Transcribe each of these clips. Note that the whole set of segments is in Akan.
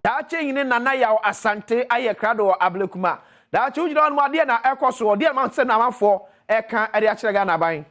Daakye hene Nana Yaw Asante ayɛ krado wɔ Ablekuma. Daakye wogyina hɔ nom adeɛ na ɛkɔ so ɔdeɛ ma sɛ na amanfoɔ ɛka de akyerɛ Ghana aban.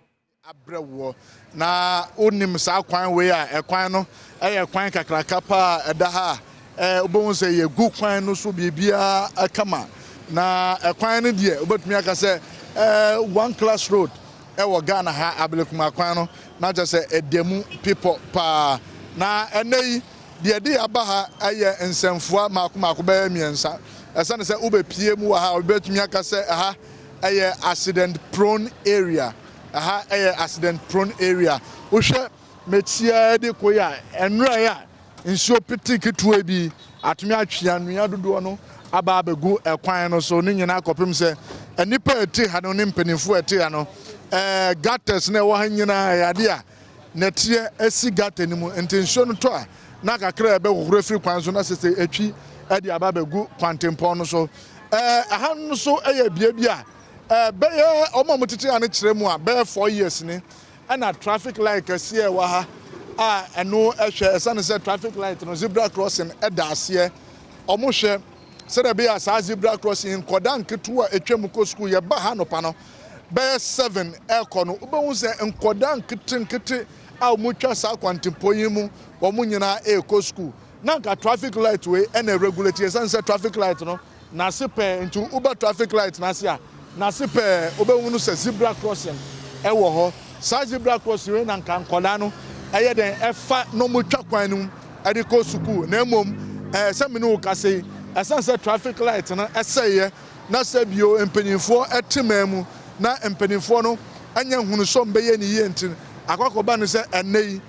Abrɛ woɔ na wonim saa kwan wei a, ɛkwan no yɛ kwan kakraka paa a ɛda ha a wobɛhu sɛ yɛgu kwan no so biribiara kama. Na ɛkwan no deɛ wobɛtumi aka sɛ one class road ɛwɔ Ghana ha, Ablekuma kwan no, na kyerɛ sɛ ɛda mu pipɔ paa. Na ɛnɛ yi deɛ de aba ha ɛyɛ nsɛmfoa mako mako bɛyɛ mmiɛnsa. Ɛsɛne sɛ wobɛpie mu wɔ ha, wobɛtumi aka sɛ ɛha ɛyɛ accident prone area. Ɛha ɛyɛ accident prone area. Wohwɛ mekyia de kɔ yi a, ɛnura yi a nsuo pete ketewa bi atumi atwe anwea dodoɔ no aba abɛgu ɛkwan no so. Ne nyinaa kɔpem sɛ nnipa a ɛte ha no ne mpanimfoɔ a ɛte ha no, gutters na ɛwɔ ha nyinaa ɛyɛ adeɛ a nɛteɛ asi gutter no mu, nti nsuo no tɔ a na kakra a ɛbɛhohoro afiri kwan so na sese etwi ɛde aba abɛgu kwantempɔn no so. Ɛha no nso ɛyɛ bea bi a bɛyɛ ɔmo a wɔtete ha no kyerɛ mu a bɛyɛ 4 years ni ɛna traffic light kɛseɛ ɛwɔ ha a ɛno ɛhwɛ. Ɛsane sɛ traffic light no, zebra crossing ɛda aseɛ, ɔmo hwɛ sɛdeɛ ɛbɛyɛ a saa zebra crossing, nkɔda nketewa a atwa mu kɔ sukuu. Yɛba ha nɔpa no bɛyɛ 7 ɛkɔ no, wobɛhu sɛ nkɔda nketenkete a wɔtwa saa kwantempɔn yi mu, wɔn nyinaa ɛrekɔ sukuu, na nka traffic light wei ɛna regulate. Ɛsane sɛ traffic light no n'ase pɛɛ, nti woba traffic light n'ase a, n'ase pɛɛ wobɛhu no sɛ zebra crossing ɛwɔ hɔ. Saa zebra crossing wei na nka nkɔdaa no ɛyɛ dɛn ɛfa na wɔn twa kwan no mu ɛde kɔ sukuu. Na mmom sɛ mene wo kasa yi, ɛsan sɛ traffic light no ɛsɛeɛ na sɛ bio mpanimfoɔ ɛte man mu na mpanimfoɔ no ɛnyɛ nhunu sɛ ɔmbɛyɛ ne yie, nti akɔkɔba no sɛ ɛnɛ yi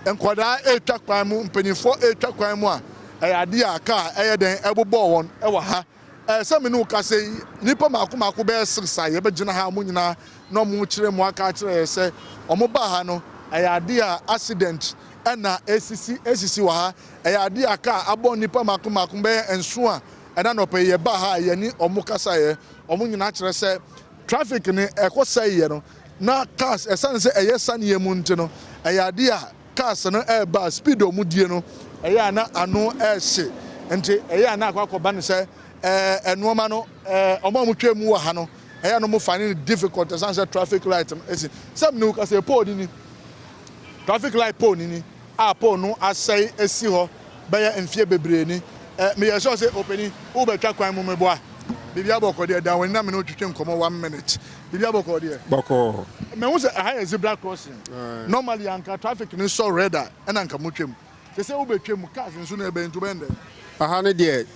nkwadaa ɛretwa kwan mu, mpanimfoɔ ɛretwa kwan mu a, ɛyɛ adeɛ a kaa ɛyɛ dɛn ɛbobɔ wɔn ɛwɔ ha. Sɛ mene wo kasa yi, nipa mako mako bɛyɛ six a yɛbɛgyina ha, mo nyinaa na ɔmo kyerɛ mu aka akyerɛ yɛ sɛ ɔmo ba ha no, ɛyɛ adeɛ a accident ɛna esisi esisi wɔ ha. Ɛyɛ adeɛ a kaa abɔ nipa mako mako bɛyɛ nson a ɛna nɔpɛ yɛ ba ha a yɛne ɔmo kasa yɛ. Ɔmo nyinaa kyerɛ sɛ traffic ne ɛkɔ sɛeɛ no na cars, ɛsiane sɛ ɛyɛ saneɛ mu nti no, ɛyɛ adeɛ a cars no ɛreba, speed a ɔmo die no ɛyɛ a na ano ɛɛhye, nti ɛyɛ a na akɔ akɔba no sɛ ɛnoɔma no ɔmo a ɔmo twɛ mu wɔ ha no, ɛyɛ no mo find it difficult, ɛsiane sɛ traffic light no esi sɛm ne wo kasa pole ni traffic light pole ni a pole no asɛe esi hɔ bɛyɛ mfie bebree ni. Meyɛ sure sɛ opanin wobɛtwa kwan mu meboa biribi abɔkɔ deɛ dan wɔn na mene wotwitwe nkɔmɔ one minute. Biribi abɔkɔ deɛ? Bɔkɔɔ. Mɛhu sɛ ɛha yɛ zebra crossing. Normally anka traffic ni sɔ red a ɛna nka mo twam sɛ wobɛtwa mu, cars nso na ɛbɛn nto bɛn dɛ. Aha ne deɛ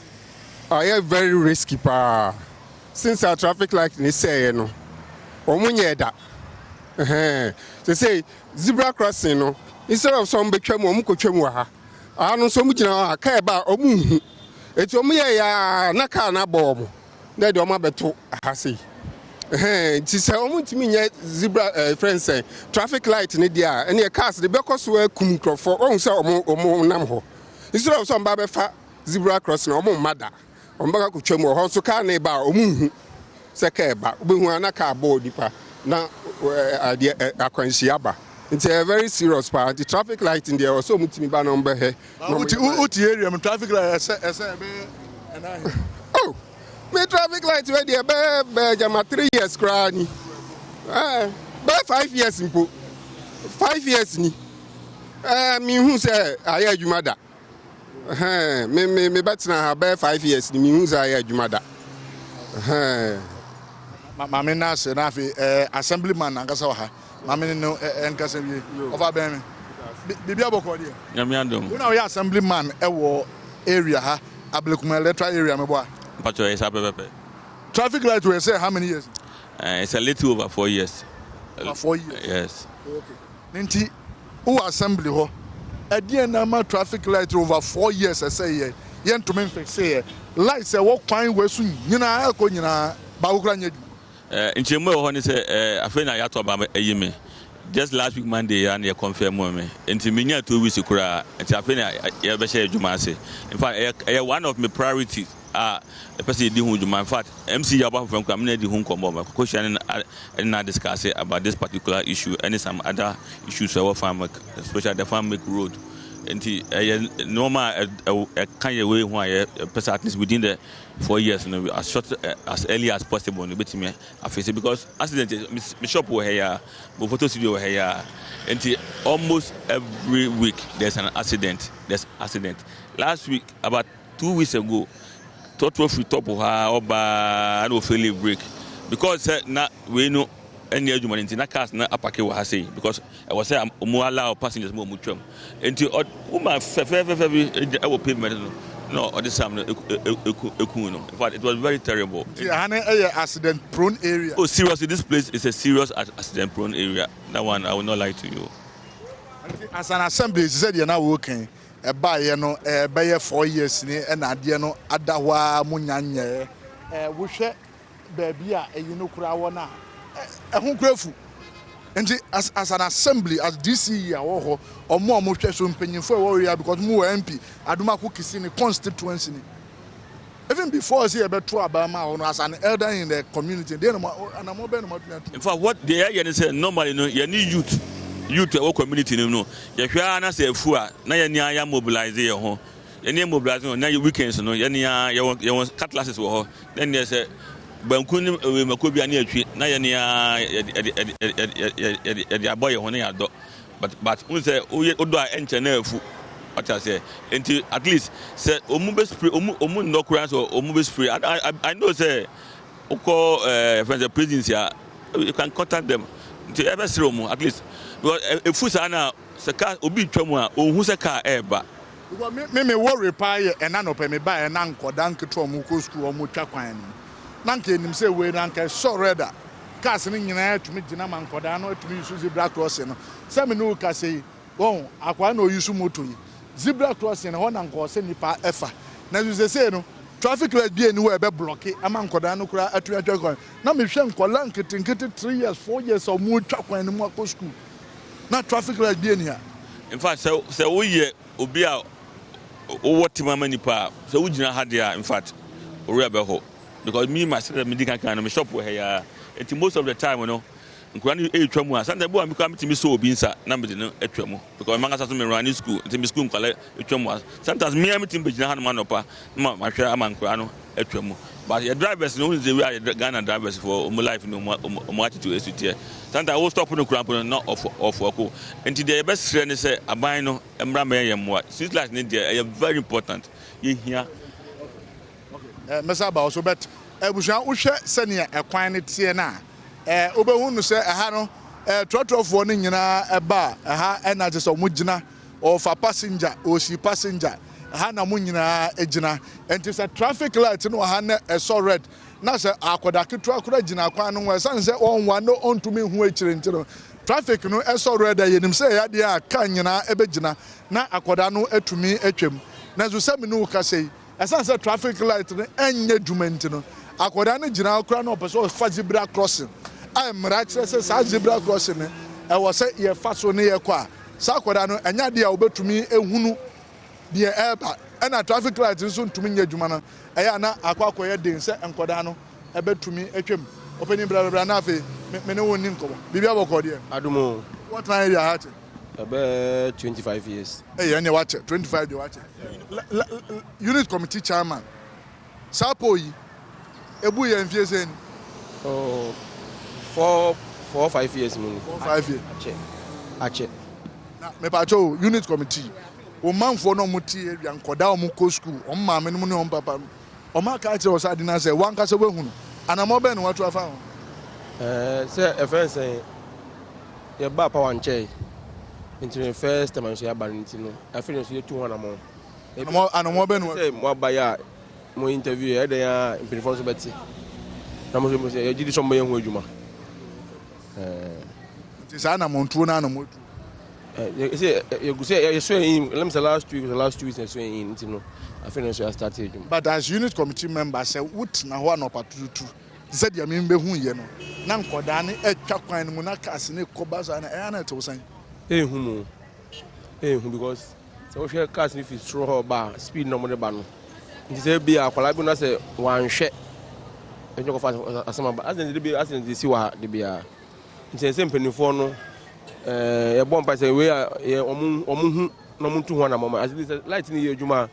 ayɛ very risky paa since our traffic light ne sɛeɛ no, wɔn nyɛ da ɛhɛn sɛ zebra crossing no, instead of sɛ wɔn bɛtwa mu, wɔn kɔtwa mu wɔ ha. Aha no nso wɔn gyina hɔ a kaa ɛba a wɔn nhu, eti wɔn yɛ yaa na kaa no abɔ wɔn na ɛde wɔn abɛto aha sei ɛhɛn. Nti sɛ wɔn ntumi nyɛ zebra friend sɛ traffic light ne deɛ a, ɛneɛ cars de bɛkɔ so akum nkurɔfoɔ. Wɔn sɛ wɔn nam hɔ, instead of sɛ wɔn ba bɛfa zebra crossing, wɔn mma da, wɔn bɛka kɔtwa mu wɔ hɔ nso, kaa ne ba a wɔn nhu sɛ kaa ɛba. Wobɛhu a na kaa bɔɔ nipa na adeɛ akwanhyia ba, nti ɛyɛ very serious paa. Nti traffic light deɛ, ɛwɔ sɛ wɔn tumi ba na wɔn bɛhwɛ. Wote area mu, traffic light ɛsɛ ɛbɛyɛ ɛnan? Oh, me traffic light wɛ deɛ bɛyɛ gyama 3 years koraa ni, bɛyɛ 5 years mpo, 5 years ni. Mihu sɛ ayɛ adwuma da. Ɛhɛn, me bɛtena ha bɛyɛ 5 years ni, mihu sɛ ayɛ adwuma da. Ɛhɛn. Maame na ase na afei assemblyman ankasa wɔ ha. Maame ne no nkasa wie. Ɔfa bɛn me biribi abɔkɔ deɛ? Nyame adom. Wo na woyɛ assemblyman ɛwɔ area ha, Ablekuma electoral area, mebɔ a? Mpatwɛ, ɛyɛ saa pɛpɛpɛ. Traffic light wɔ sɛ how many years? It's a little over 4 years. Over 4 years? Yes. Okay. Ne nti wowɔ assembly hɔ, ɛdeɛn na ama traffic light over 4 years ɛsɛ yɛ yɛntumi mfix yɛ light sɛ ɛwɔ kwan wɔ so nyinaa ɛkɔ nyinaa baako kora nyɛ adwuma? Nkyɛnmu a ɛwɔ hɔ ne sɛ afei na yɛato aba ayi me just last week Monday ya na yɛ confirm mu me, nti menya 2 weeks koraa, nti afei na yɛbɛhyɛ adwuma ase. In fact, ɛyɛ one of my priorities a ɛpɛ sɛ yɛdi ho dwuma. In fact, MCE yɛ ɔba foforɔ nkora mena di ho nkɔmmɔ, mɛkɔhyia ne ɛne na discuss about this particular issue ɛne some other issues ɛwɔ Fan Milk, especially the Fan Milk road. Nti ɛyɛ nneɛma a ɛka yɛ wei ho a yɛpɛ sɛ at least within the 4 years no, as short as early as possible no, ebɛtumi afei because accident, me shop wɔ ha yi a, mo photo studio wɔ ha yi a, nti almost every week there's an accident, there's accident. Last week, about 2 weeks ago, trɔtrɔ firi top hɔ a ɔbaa na ofail brake because sɛ na wei no ɛnyɛ adwuma no, nti na cars na apark wɔ ha sei because ɛwɔ sɛ ɔmo allow passengers mu ɔmo twam. Nti ɔ woman fɛfɛɛfɛ bi ɛwɔ pavement no na ɔde sam no eku eku no. In fact, it was very terrible. Nti ɛha no ɛyɛ accident prone area? Oh, seriously, this place is a serious accident prone area. That one, I will not lie to you. Nti as an assembly, sɛ deɛ na wɔɔkan ɛbaayɛ no, ɛbɛyɛ 4 years ni ɛna adeɛ no ada hɔ a mo nya nyɛɛ. Wohwɛ baabi a ɛyi no koraa wɔ no a, ɛho kora fu. Nti as an assembly, as DCE a wɔ hɔ, ɔmo a ɔmo hwɛ so, mpanyinfo a ɛwɔ area, because mo wɔ MP Adomako Kisi ne constituency ni, even before sɛ yɛbɛto aba ma hɔ no, as an elder in the community, deɛ na mo anamɔ bɛɛ na mo atumi ato? In fact, what deɛ yɛyɛ ne sɛ normally no, yɛne youth a ɛwɔ community no mu no, yɛhwɛ ara na sɛ afu a, na yɛne a yɛ mobilize yɛn ho, yɛne mobilize no na yɛ weekends no, yɛne a yɛwɔ cutlasses wɔ hɔ na neɛ sɛ banku ne mako bi a ne yɛtwi na yɛne a yɛde abɔ yɛn ho na yɛadɔ. But n sɛ woyɛ wodɔ a, ɛnkyɛ na afu ɔte aseɛ. Nti at least sɛ ɔmu bɛ spray, ɔmu nnɔ koraa sɛ ɔmu bɛ spray. I know sɛ wokɔ fɛn sɛ prisons a, you can contact them. Nti ɛbɛsrɛ ɔmu at least because efu saa na sɛ car obi twa mu a, ohun sɛ car ɛɛba. Because me worry paa yɛ ɛna nɔpɛ me ba ɛna nkɔda nketewa ɔmo kɔ sukuu, ɔmo twa kwan no, na nka enim sɛ wei na nka ɛsɔ red a, cars no nyinaa tumi gyina ma nkɔdaa no atumi use zebra crossing no. Sɛ me ne wo kasa yi, wɔn akwaa na oyi so moto yi, zebra crossing no hɔ na nka ɔsɛ nipa ɛfa na nso sese no, traffic light bi eni hɔ a ɛbɛ block ama nkɔdaa no koraa atumi atwa kwan. Na mehwɛ nkɔla nketenkete, 3 years, 4 years, a ɔmo twa kwan no mu akɔ sukuu na traffic light bi eni ha. In fact, sɛ woyɛ obi a wowɔ tema ma nipa a, sɛ wogyina ha deɛ a, in fact, owura bɛhɔ because me ma sɛ medi kankan no, me shop wɔ ha yi ara, nti most of the time no, nkura no ɛretwa mu a, sometimes bi wa mi kora metumi sɔ obi nsa na mede no atwa mu because mankasa so me run school, nti me school nkwala atwa mu a, sometimes mmea metumi bɛgyina ha nom anɔpa na ma mahwɛ ama nkura no atwa mu. But yɛ drivers no, wohu sɛ wi a yɛ Ghana drivers for ɔmo life no, ɔmo attitude esu teɛ. Sometimes wo stop no kura mpo no na ɔfɔ ɔkɔ. Nti deɛ yɛbɛsrɛ ne sɛ aban no mmra mɛyɛ yɛn mmoa. Street light ne deɛ, ɛyɛ very important, yɛhia. Mɛsa aba so, but abusua, wohwɛ sɛnea ɛkwan no teɛ no a, wobɛhu no sɛ ɛha no, trɔtrɔfoɔ no nyinaa ɛba a, ɛha ɛna kyerɛ sɛ ɔmo gyina, ɔfa passenger, ɔsi passenger, ɛha na mo nyinaa gyina. Nti sɛ traffic light no wɔ ha na ɛsɔ red na sɛ akɔda ketewa koraa gyina kwan no ho, ɛsiane sɛ ɔnwa na ɔntumi nhu akyire nti no, traffic no ɛsɔ red a, yɛnim sɛ ɛyɛ adeɛ a car nyinaa ɛbɛgyina na akɔda no atumi atwam. Nanso sɛ me ne wo kasa yi, ɛsiane sɛ traffic light no ɛnyɛ dwuma nti no, akɔda no gyina hɔ koraa na ɔpɛ sɛ ɔfa zebra crossing a mmara kyerɛ sɛ saa zebra crossing no ɛwɔ sɛ yɛfa so ne yɛkɔ a, saa akɔda no ɛnyɛ adeɛ a wobɛtumi ehunu deɛ ɛreba, ɛna traffic light nso ntumi nyɛ adwuma no, ɛyɛ ana akɔ akɔyɛ den sɛ nkɔdaa no ɛbɛtumi atwam. Ɔpanin, brabra na afei me ne wo nni nkɔmmɔ. Biribi abɔkɔ deɛ? Adumo. Wɔtena area ha kyɛ? Ɛbɛɛ 25 years. Ɛyɛ ɛnɛ wakyɛ, 25 deɛ wakyɛ. Unit committee chairman, saa pole yi ebu yɛ mfie sɛn ni? Oh, 4, 4, 5 years mu ni. 4, 5 years. Akyɛ akyɛ. Na mepatwa o, unit committee, o manfoɔ na ɔmo te area, nkɔdaa a ɔmo kɔ school, ɔmo maame no mu ne ɔmo papa no, ɔmo aka akyerɛ wɔ sɛ ade na sɛ wankasa wahunu anamɔ bɛn na watu afa ho? Sɛ ɛfɛn sɛn, yɛba power nkyɛn nti no, first time nso yɛaba no nti no, afei nso yɛtu ho anamɔ. Anamɔ bɛn na watu? Sɛ mo aba yɛ a, mo interview yɛ ɛdɛn a, mpanyinfoɔ nso bɛte na mo nso mo sɛ yɛgye di sɛ ɔmo bɛyɛ ho adwuma. Nti saa anamɔntuo no anamɔ tu? Sɛ yɛgu sɛ yɛsɔ yɛn in, let me say last week, the last 2 weeks yɛsɔ yɛn in nti no, afei nso yɛ start adwuma. But as unit committee member, sɛ wotena hɔ anɔpa tututu sɛ deɛ membɛhu yɛ no na nkɔdaa ne atwa kwan no mu na cars ne kɔba saa na ɛyɛ na ɛte wo sɛn? Ehu mu, ehu, because sɛ wohwɛ cars no fi soro hɔ ba a, speed na ɔmo de ba no nti sɛ ebi akwadaa bi na sɛ wanhwɛ ɛnyɛ kɔfa asɛm aba, accident de bi, accident de si wɔ ha de bia. Nti sɛ mpanimfoɔ no yɛbɔ mpa sɛ wei a yɛ ɔmo hu. na ɔmo ntu ho anamɔ ma at least light no yɛ adwuma a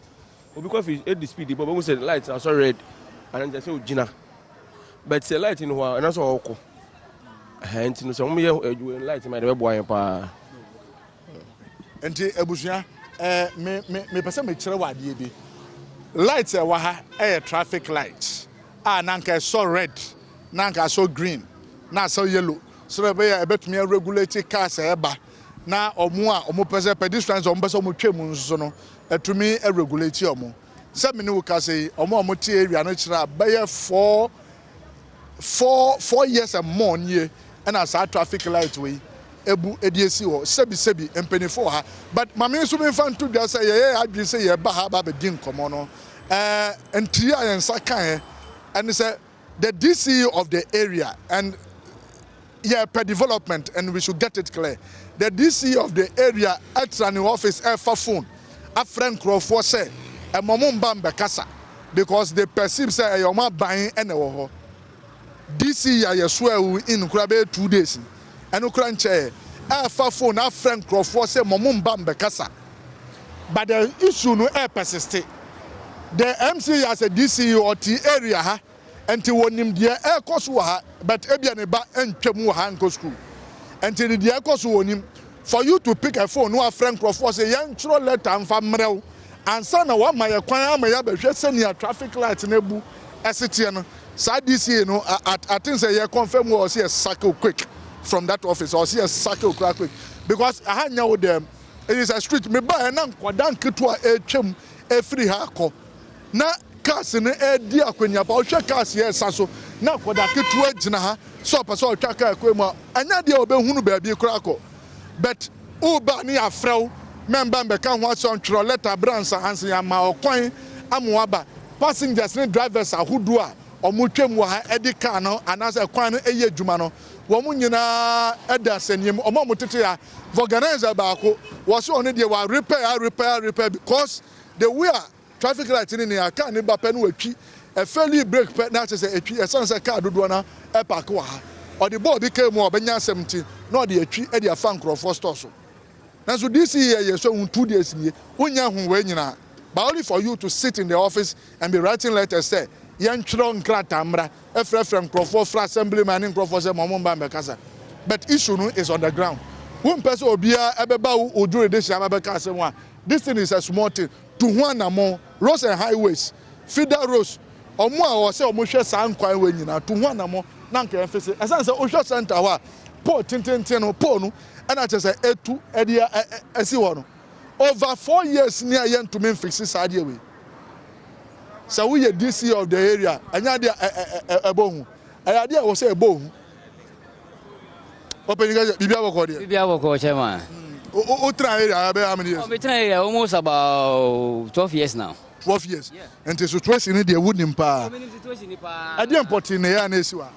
obi kɔ fi edi speed bɔ ɔbɛhu sɛ light no asɔ red anaa nkyɛ sɛ ogyina but sɛ light no hɔ a ɛna sɛ ɔkɔ ɛhɛn nti no sɛ ɔmo yɛ adwuma light ma yɛde bɛboa yɛn paa. Nti abusua ɛɛ me me mepɛ sɛ mekyerɛ wɔ adeɛ bi. Light a ɛwɔ ha ɛyɛ traffic light a na anka ɛsɔ red na anka asɔ green na asɔ yellow sɛdeɛ ɛbɛyɛ a ɛbɛtumi aregulate cars a ɛba na wɔn a wɔpɛ sɛ pedestrians a wɔpɛ sɛ wɔtwa mu nso so no atumi aregulate wɔn. Sɛ me ne wo kasa yi, wɔn a wɔte area no kyerɛ a bɛyɛ 4, 4, 4 years and more nie ɛna saa traffic light wei ebu edi esi hɔ. Sɛbi sɛbi, mpanyinfo wɔ ha, but maame nso mi nfa nto dwa sɛ yɛyɛ adwene sɛ yɛba ha ba abɛdi nkɔmɔ no, ntiri a yɛn nsa kan yɛ ɛne sɛ the DCE of the area and yɛpɛ development and we should get it clear, the DCE of the area ɛtra ne office ɛfa phone afrɛ nkurɔfoɔ sɛ ɛmɔ mo mba mbɛkasa because they perceive sɛ ɛyɛ ɔmo aban ɛna ɛwɔ hɔ. DCE a yɛso ɛwo in kora bɛyɛ 2 days ɛno kora nkyɛn ɛfa phone afrɛ nkurɔfoɔ sɛ mɔ mo mba mbɛkasa, but the issue no ɛ persist. The MCE as a DCE ɔte area ha nti wɔnim deɛ ɛrekɔ so wɔ ha, but ebia ne ba ntwam wɔ ha nkɔ school nti ne deɛ ɛkɔ so wɔ nim. For you to pick a phone no afrɛ nkurɔfoɔ sɛ yɛntwerɛ letter mfa mmerɛw ansa na wama yɛ kwan ama yɛ abɛhwɛ sɛnea traffic light no ebu ɛsi teɛ no, saa DCE no, I think sɛ yɛ confirm wɔ ɔsi yɛ sack quick from that office, ɔsi yɛ sack kura quick because aha nya wo dɛm. It is a street me ba yɛ na nkwadaa nketewa etwam efiri ha kɔ na cars no ɛredi akɔniaba. Ɔhwɛ cars yɛ ɛsa so na akwadaa ketewa gyina ha sɛ ɔpɛ sɛ ɔtwa kaa kwan mu a, ɛnyɛ deɛ ɔbɛhunu baabi koraa kɔ, but woba ne yɛafrɛ wo mɛmba mbɛka ho asɛm, twerɛ letter berɛ ansa ansa yɛama ɔkwan ama waba. Passengers ne drivers ahodoɔ a ɔmo twam wɔ ha ɛde car no anaasɛ kwan no ɛyɛ adwuma no, wɔn nyinaa ɛda asɛnniɛ mu. Ɔmo a ɔmo tete ha, vulcanizer baako wɔsi ɔno deɛ wa repair, repair, repair because the way a traffic light ne nea car ne ba pɛ no watwi ɛfɛli brake pɛ na akyerɛ sɛ etwi. Ɛsan sɛ car dodoɔ na ɛpark wɔ ha, ɔde bɔɔl bi kaa mu a ɔbɛnya asɛm ti na ɔde atwi ɛde afa nkurɔfoɔ store so. Nanso DCE yɛ yɛ so ohun 2 days nie wonya hu wei nyinaa, but only for you to sit in the office and be writing letters sɛ yɛntwerɛ nkrataa mmra, ɛfrɛfrɛ nkurɔfoɔ fra assemblyman ne nkurɔfoɔ sɛ ma ɔmo mba mbɛkasa, but issue no is on the ground. Wompɛ sɛ obiara ɛbɛba wo jurisdiction aba bɛka asɛm a, this thing is a small thing to ho anammɔn. Roads and Highways, feeder roads, ɔmo a wɔsɛ ɔmo hwɛ saa nkwan wɔ nyinaa to ho anammɔn na nka yɛn fese. Ɛsan sɛ wohwɛ center hɔ a, pole tententen no, pole no ɛna kyerɛ sɛ etu ɛde ɛ ɛsi hɔ no over 4 years ni a yɛntumi nfix saa adeɛ wei. Sɛ woyɛ DCE of the area, ɛnyɛ adeɛ ɛ ɛ ɛ ɛbɔ hu, ɛyɛ adeɛ a wɔ sɛ ɛbɔ hu. Ɔpɛni ka sɛ biribi abɔkɔ deɛ. Biribi abɔkɔ, chairman. O tena area bɛyɛ how many years? Oh, me tena area almost about 12 years now. 12 years. Nti situation ni deɛ wo nim paa. Oh, menim situation ni paa. Ɛdeɛ mpɔtee na ɛyɛ a na esi wa?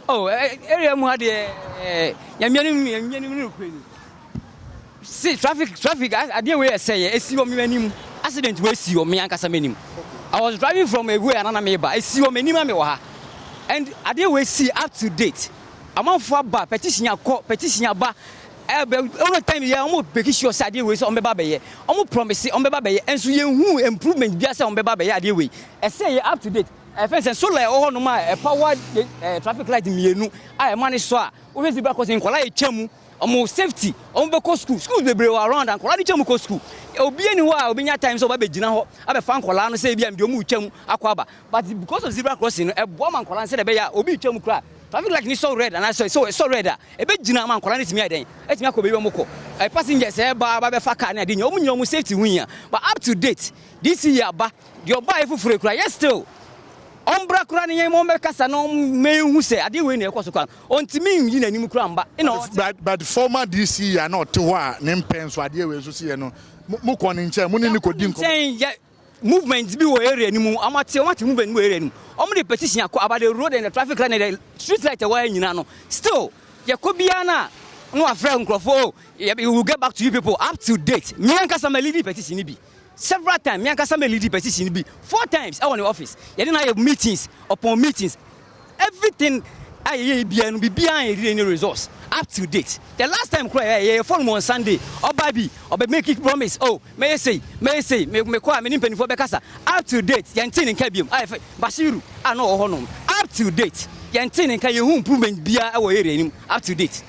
Oh, area mu ha deɛ, nyamea no nyamea no no kure ni. Si traffic adeɛ wei ɛsɛ yɛ esi wɔ mi anim, accident wei esi wɔ mi ankasa m'anim. I was driving from Ewe anana mi ba, esi wɔ m'anim a mi wɔ ha. And adeɛ wei si up to date. Amanfo aba, petition akɔ, petition aba. Ɛbɛ ɔno time yɛ ɔmo make sure sɛ adeɛ wei sɛ ɔmo bɛba bɛyɛ. Ɔmo promise ɔmo bɛba bɛyɛ, nso yɛn hu improvement bi sɛ ɔmo bɛba bɛyɛ adeɛ wei. Ɛsɛ yɛ up to date. Ɛfɛn sɛ solar ɛwɔ hɔ nom a ɛpower traffic light mmienu a ɛma ne so a wohwɛ zebra crossing, nkɔla yɛ twɛ mu, ɔmo safety, ɔmo bɛkɔ school, school bebree wɔ around a nkɔla de twɛ mu kɔ school. Obi ani hɔ a obi nya time sɛ ɔba bɛgyina hɔ abɛfa nkɔla no sɛ ebi a deɛ ɔmo twɛ mu akɔ aba, but because of zebra crossing no ɛboa ma nkɔla no sɛ ɛbɛyɛ a obi twɛ mu koraa, traffic light ni sɔ red anaasɛ sɔ red a ɛbɛgyina ma nkɔla no tumi ayɛ dɛn ɛtumi akɔ baabi a ɔmo kɔ. Passengers ɛba aba bɛfa car ne ade nyɛ ɔmo nyina ɔmo safety ho hia, but up to date DCE aba deɛ ɔbaa yɛ foforɔ kura yɛ still ɔmbra kora ne yɛn mo ɔmbɛkasa na ɔmmɛhu sɛ adeɛ wei na ɛkɔ so kora no ɔntumi nyi n'anim kora mba ɛna ɔte. But former DCE a na ɔte hɔ a ne mpɛn so adeɛ wei nso si yɛ no, mo kɔ ne nkyɛn, mo ne ne kɔ di nkɔmɔ? Nkyɛn yɛ movement bi wɔ area no mu, ɔmo ate movement bi wɔ area no mu, ɔmo de petition akɔ about the road and the traffic light and the street light ɛwɔ ha nyinaa no. Still yɛkɔ biara na na wafrɛ nkurɔfoɔ, "Oh, we will get back to you people." Up to date, mi ankasa ma lead petition ni bi several times. Mi ankasa ma lead petition ni bi four times ɛwɔ ne office. Yɛde na yɛ meetings upon meetings, everything a yɛyɛ biara no, biribiara yɛ any results. Up till date. The last time koraa yɛyɛ phone mu on Sunday, ɔbaa bi, ɔbɛ make promise, oh mɛyɛ sei, mɛyɛ sei, me mekɔ a me ne mpanimfoɔ bɛkasa. Up till date, yɛntee ne nka biom. A yɛfɛ Bashiru a na ɔwɔ hɔnom. Up till date, yɛntee ne nka, yɛnhu improvement biara wɔ area no mu. Up till date,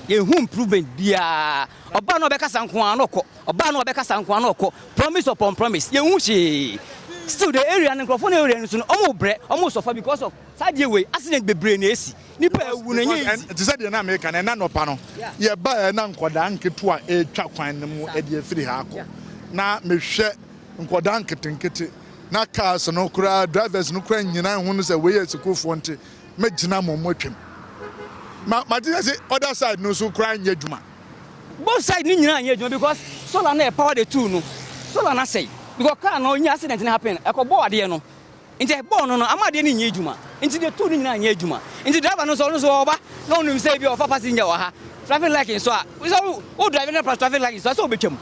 yɛnhu improvement biara. Ɔbaa na ɔbɛkasa nko ara na ɔkɔ. Ɔbaa na ɔbɛkasa nko ara na ɔkɔ. Promise upon promise, yɛnhu hwee. Still the area no, nkurɔfoɔ no area no so no, wɔn rebrɛ, wɔn resuffer because of saa adeɛ wei, accident bebree na esi. Nipa awu no, ɛnyɛ easy. Te sɛ deɛ na meka no, ɛna nɔpa no, yɛbaeɛ na nkwadaa nketewa retwa kwan no mu de afiri ha akɔ. Na mehwɛ nkwadaa nketenkete, na cars no koraa, drivers no koraa nnyina nhu no sɛ wei yɛ sukuufoɔ nti mɛgyina mo mo atwam. Ma mate sɛ se other side no nso koraa nyɛ adwuma. Both side no nyinaa nyɛ adwuma because solar no a ɛpower the tool no, solar no asɛe because car no nya accident no happen ɛkɔbɔɔ adeɛ no. Nti ɛbɔɔ no no ama adeɛ no nyɛ adwuma nti deɛ tuu no nyinaa nyɛ adwuma nti driver no nso ɔno nso ɔba na ɔnim sɛ ebi ɔfa passenger wɔ ha traffic light nso a sɛ wo drive na traffic light nso a sɛ wobɛtwam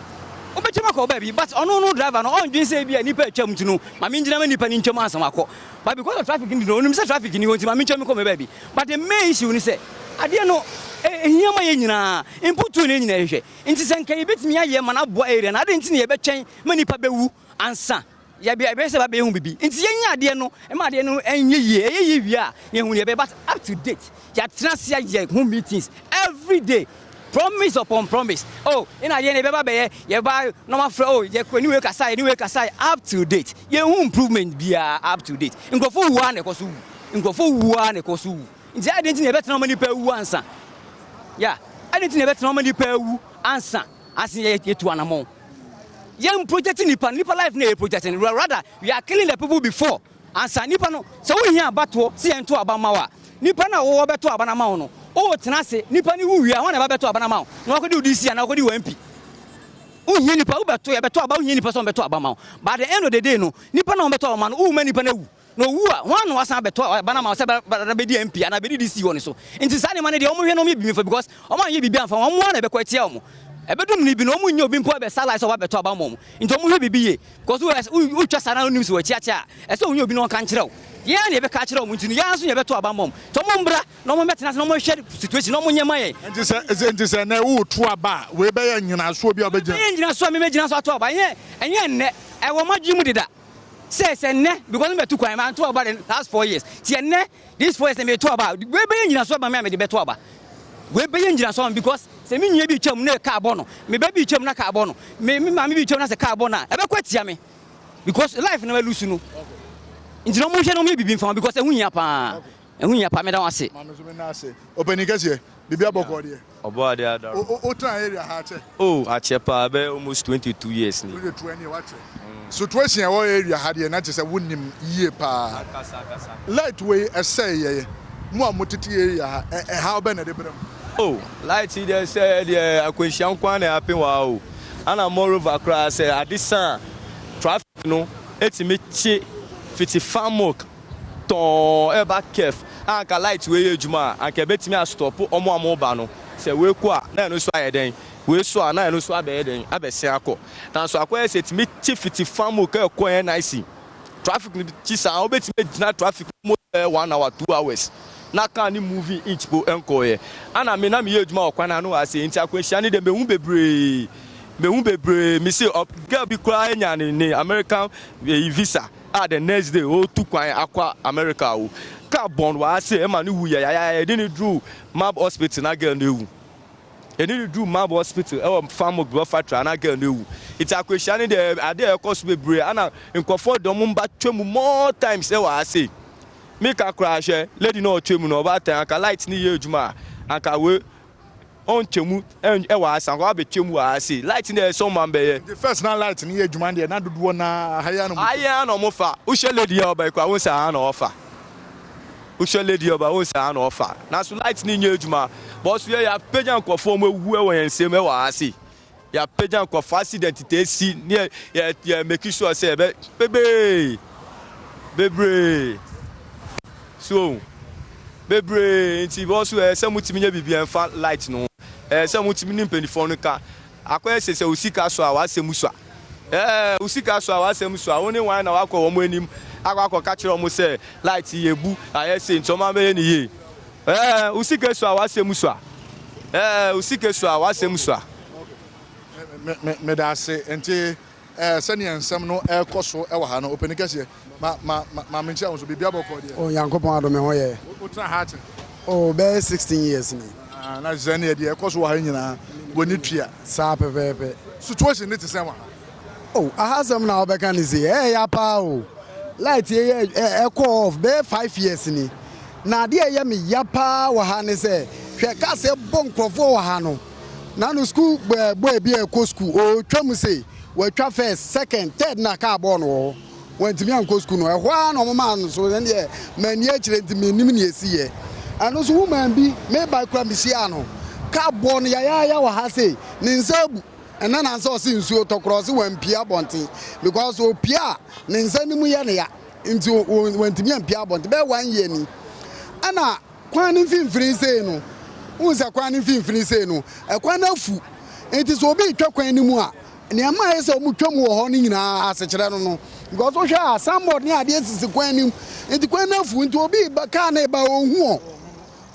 wobɛtwam akɔ baabi but ɔno no driver no ɔndwen sɛ ebi a nipa atwam nti no ma mengyina ma nipa no ntwam ansa wakɔ but because of traffic nti no ɔnim sɛ traffic ni hɔ nti ma mentwam kɔ me baabi but the main issue ne sɛ adeɛ no ɛhia ma yɛ nyinaa mputuo ne nyinaa hwehwɛ nti sɛ nka yɛbɛtumi ayɛ ma no aboa area no adɛn nti na yɛbɛtwɛn ma nipa bɛwu ansa Yɛbɛ ɛbɛyɛ sɛ bɛyɛ ho bibi nti yɛnyɛ adeɛ no ɛma adeɛ no ɛnyɛ yie ɛyɛ yie wie a yɛhu deɛ ɛbɛyɛ but up to date yɛatena ase ayɛ ho meetings every day promise upon promise oh ɛna adeɛ no yɛbɛba bɛyɛ yɛba na wɔafrɛ oh yɛ ne wei kasa yɛ ne wei kasa up to date yɛnhu improvement biara up to date nkurɔfoɔ wu ara na ɛkɔ so wu nkurɔfoɔ wu ara na ɛkɔ so wu nti adɛn nti na yɛbɛtena ma nipa awu ansa ya adɛn nti na yɛbɛtena ma nipa awu ansa Asen yɛ yɛtu anamɔn. Yɛn protect nipa no, nipa life na yɛ protect no. Rather we are killing the people before ansa nipa no. Sɛ wohia abatoɔ sɛ yɛn to aba ma wo a, nipa no a wɔwɔ bɛto aba no ama wo no, wotena ase, nipa no wu wie a, hwan na ɛba bɛto aba no ama wo? Na wakɔdi wo DC anaa wakɔdi wo MP? Wohia nipa, wobɛto, yɛbɛto aba, wohia nipa sɛ wɔbɛto aba ma wo. But at the end of the day no, nipa no a wɔbɛto aba ma no, woma nipa no awu. Na owu a, hwan na wasan abɛtɔ aba no ama wo sɛ bra bɛdi MP anaa bɛdi DC wɔ ne so? Nti saa nneɛma no deɛ wɔn hwɛ na wɔn yɛ biribi mfa because wɔn anyɛ biribi amfa ho, wɔn ara na ɛbɛkɔ atia wɔn. Ɛbɛdu mmere bi no wɔn nnya obi mpo abɛsa line sɛ ɔba abɛtɔ aba ama wɔn. Nti wɔn hwɛ biribi yie because wo wotwa saa na wonim sɛ wɔakyi akyɛ a, ɛsɛ sɛ wonya obi na ɔnka nkyerɛ wo. Yɛn ara na yɛbɛka akyerɛ wɔn nti no yɛn ara nso na yɛbɛtɔ aba ama wɔn. Nti wɔn mbra na wɔn mmɛtena ase na wɔn nhwɛ situation na wɔn nyɛ mma yɛn. Nti sɛ nti sɛ ɛnɛ woreto aba a, wei bɛyɛ nnyinasoɔ bi a wobɛgyina. Wei bɛyɛ nnyinasoɔ a memɛgyina so ato aba. Ɛnyɛ ɛnyɛ nnɛ, ɛwɔ m'adwene mu deda. Sɛ sɛ nnɛ because me bɛtu kwan manto aba the last 4 years ti ɛnnɛ this 4 years na meto aba wei bɛyɛ ngyinaso ama me a mede bɛto aba wei bɛyɛ ngyinaso ama because sɛ me nua bi twam na kaa bɔ no me ba bi twam na kaa bɔ no me me maame bi twam na sɛ kaa bɔ no a ɛbɛkɔ atia me because life na malusu no nti na ɔmo nhwɛ na ɔmo yɛ biribi mfa ho because ɛho hia paa ɛho hia paa meda wɔn ase. Maame nso meda ase. Ɔpanin kɛseɛ, biribi abɔkɔɔ deɛ? Ɔbɔ adeɛ adaro. O o tena area ha akyɛ? Oh akyɛ paa bɛyɛ almost 22 years ni. 22 ɛneɛ wakyɛ. Situation a ɛwɔ area ha deɛ na kyerɛ sɛ wonim yie paa. Ankasa ankasa. Light wei ɛsɛe yɛn, mo a motete area ha ɛ ɛhaw bɛn na ɛde brɛ mo? Oh light yi deɛ sɛ ɛdeɛ akwanhyia nko ara na ɛhappen wɔ ha o. Ɛna moreover koraa sɛ ade sa a traffic no ɛtumi kye fiti farm tɔnn ɛreba kɛf a anka light wei yɛ adwuma a anka ɛbɛtumi astɔpo ɔmo a ɔmo ba no sɛ wei kɔ a na ɛno nso ayɛ dɛn wei so a na ɛno nso abɛyɛ dɛn abɛsen akɔ nanso akɔyɛ sɛ ɛtumi kye fiti fa mu kɛ ɛkɔ NIC traffic no kyi saa wobɛtumi agyina traffic mu bɛyɛ 1 hour, 2 hours na car ne moving inch po ɛnkɔɔyɛ. Ana me na meyɛ adwuma wɔ kwan ano ase nti akwanhyia no deɛ mehu bebree, mehu bebree. Me se girl bi koraa anya ne American visa a the next day ɔretu kwan akɔ America o, car bɔn wɔ ase ɛma ne wu yɛ yayaya. Yɛde ne duru Mab Hospital na girl no ewu. Yɛde ne duru Mab Hospital ɛwɔ Famok Blood Factory na girl no ewu. Nti akwanhyia no deɛ ade a ɛkɔ so bebree ana nkurɔfoɔ de wɔn mba twɛ mu more times ɛwɔ ase. Mika koraa hwɛ lady na ɔtwa mu no ɔbaatan anka light ne yɛ adwuma a anka we ɔntwa mu ɛwɔ ase anka wabɛtwa mu wɔ ase. Light ne ɛsɛ ɔman bɛyɛ. Nti first na light ne yɛ adwuma deɛ na dodoɔ na ha yi ana mo twam. Ayɛ ana ɔmo fa. Wohwɛ lady a ɔba yi koraa wohu sɛ aha na ɔfa. Wohwɛ lady a ɔba wohu sɛ aha na ɔfa. Nanso light ne nyɛ adwuma. Bɔso yɛ yɛapagya nkurɔfoɔ ɔmo awu ɛwɔ yɛn nsam ɛwɔ ha ase. Yɛapagya nkurɔfoɔ accident taa si ne yɛ yɛ yɛ make sure sɛ yɛbɛ bebree bebree so bebree nti bɔso ɛyɛ sɛ motumi nyɛ biribi ɛmfa light no ho. Ɛyɛ sɛ motumi ne mpanimfoɔ no ka. Akɔyɛ sɛ sɛ wo sika so a w'asɛm sua. Ɛɛ wo sika so a w'asɛm sua. Wo ne wan na wakɔ wɔn anim akɔ akɔka kyerɛ wɔn sɛ light yi ebu ayɛ sei nti wɔn abɛyɛ ne yie. Ɛɛ wo sika so a w'asɛm sua. Ɛɛ wo sika sua a, w'asɛm sua. Me, me, meda ase. Nti, ɛɛ, sɛnea nsɛm no ɛrekɔ so wɔ ha no, ɔpanin kɛseɛ, ma, ma, ma, ma menkyia wo nso, biribi abɔkɔ deɛ. Oh, Nyankopɔn adom, me ho yɛ. Wo, wotena ha akyɛ? Oh, bɛyɛ 16 years ni. Ah, na kyerɛ sɛ ɛneɛ deɛ ɛkɔ so wɔ ha nyinaa, w'ani tua. Saa pɛpɛɛpɛ. Situation no te sɛn wɔ ha? Oh, aha asɛm na wobɛka no sei, ɛyɛ ya paa o. Light yi yɛ, ɛkɔɔ off bɛyɛ 5 years ni. Na adeɛ a ɛyɛ me ya paa wɔ ha ne sɛ, hwɛ cars ɛbɔ nkurɔfoɔ wɔ ha no. Na no school boy bi a ɛkɔ school, ɔretwa mu sei, watwa first, second, third na car bɔɔ no wɔ hɔ. Wantumi ankɔ school no, ɛhɔ ara na wɔmaa no so, ɛndeɛ manni akyire nti mennim nea ɛsiiɛ. Ɛno nso woman bi, meba koraa mehyiaa no, car bɔɔ no yayaaya wɔ ha sei, ne nsa abu. Ɛnɛ na sɛ ɔse nsuo tɔ koraa ɔse wampie abɔnten because opie a ne nsa no mu yɛ ne ya nti wantumi ampie abɔnten bɛyɛ one year ni. Ɛna kwan no mfimfini sei no, wohu sɛ kwan no mfimfini sei no, ɛkwan no afu nti sɛ obi retwa kwan no mu a, nneɛma a ɛyɛ sɛ wɔtwa mu wɔ hɔ no nyinaa asekyerɛ no no because wohwɛ a signboard ne adeɛ sisi kwan no mu nti kwan no afu nti obi ba kaa no ba ɔnhu ɔ.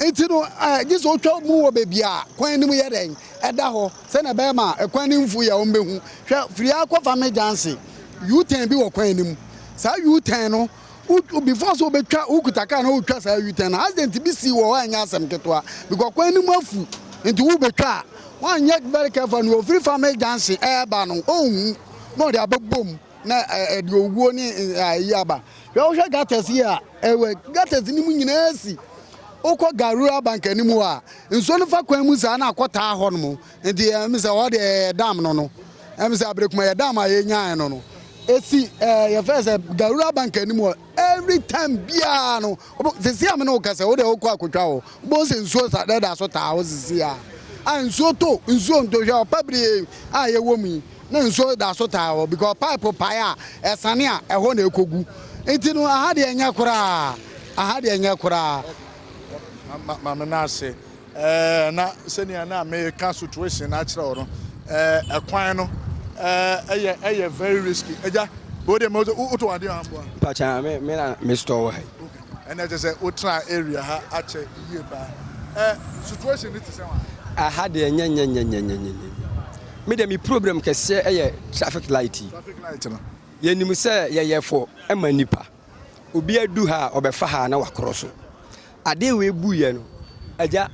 Enti no, gye sɛ otwa mu wɔ baabi a kwan no mu yɛ dɛn? Ɛda hɔ, sɛnea ɛbɛyɛ ma kwan no mfu yɛ a wɔbehu. Hwɛ, firi ha kɔ Fame Junction, U-turn bi wɔ kwan no mu. Saa U-turn no, wo, before sɛ wobɛtwa, wokuta kaa na wotwa saa U-turn no, accident bi sii wɔ hɔ a ɛnyɛ asɛm ketewa, because kwan no mu afu, nti wobɛtwa a, woanyɛ very careful a, nea ofiri Fame Junction ɛreba no, ɔnhu, na ɔde abɛbɔ mu. na ɛde owuo ne ayi aba. Hwɛ wohwɛ gutters yi a ɛwɔ gutters no mu nyinaa si. Wokɔ Ga Rural Bank anim hɔ a, nsuo no fa kwan mu saa na akɔtaa hɔ nom. Nti ɛm sɛ hɔ deɛ ɛyɛ dam no no. Ɛm sɛ Aberekuma yɛ dam a yɛnyae no no. Esi ɛɛ yɛfrɛ sɛ Ga Rural Bank anim hɔ every time biara no sisi a me ne wo kasa wo deɛ wokɔ akotwa hɔ wobɛhu sɛ nsuo sa dɛda so taa hɔ sisi a a nsuo to nsuo nto hwɛ ɔpa bere a yɛwɔ mu yi na nsuo da so taa hɔ because pipe pae a ɛsane a ɛhɔ na ɛkɔgu nti no aha deɛ ɛnyɛ koraa aha deɛ ɛnyɛ koraa. Ma me nan ase ɛɛ na sɛnea na meka situation no akyerɛ wo no ɛɛ ɛkwan no ɛɛ ɛyɛ ɛyɛ very risky agya wo deɛ mo wotɔn adeɛ wɔ ha mboa. Mpakyɛ me me na me store wɔ ha yi. Ɛnna kyerɛ sɛ wotena area ha akyɛ yie paa. Ɛ situation no te sɛn wɔ ha? Aha deɛ nyɛ nyɛ nyɛ nyɛ nyɛ nyɛ nyɛ. Me deɛ me problem kɛseɛ ɛyɛ traffic light yi. Traffic light no. Yɛnim sɛ yɛyɛ fɔ ma nipa. Obi adu ha a ɔbɛfa ha na wakorɔ so. Adeɛ wei buiɛ no agya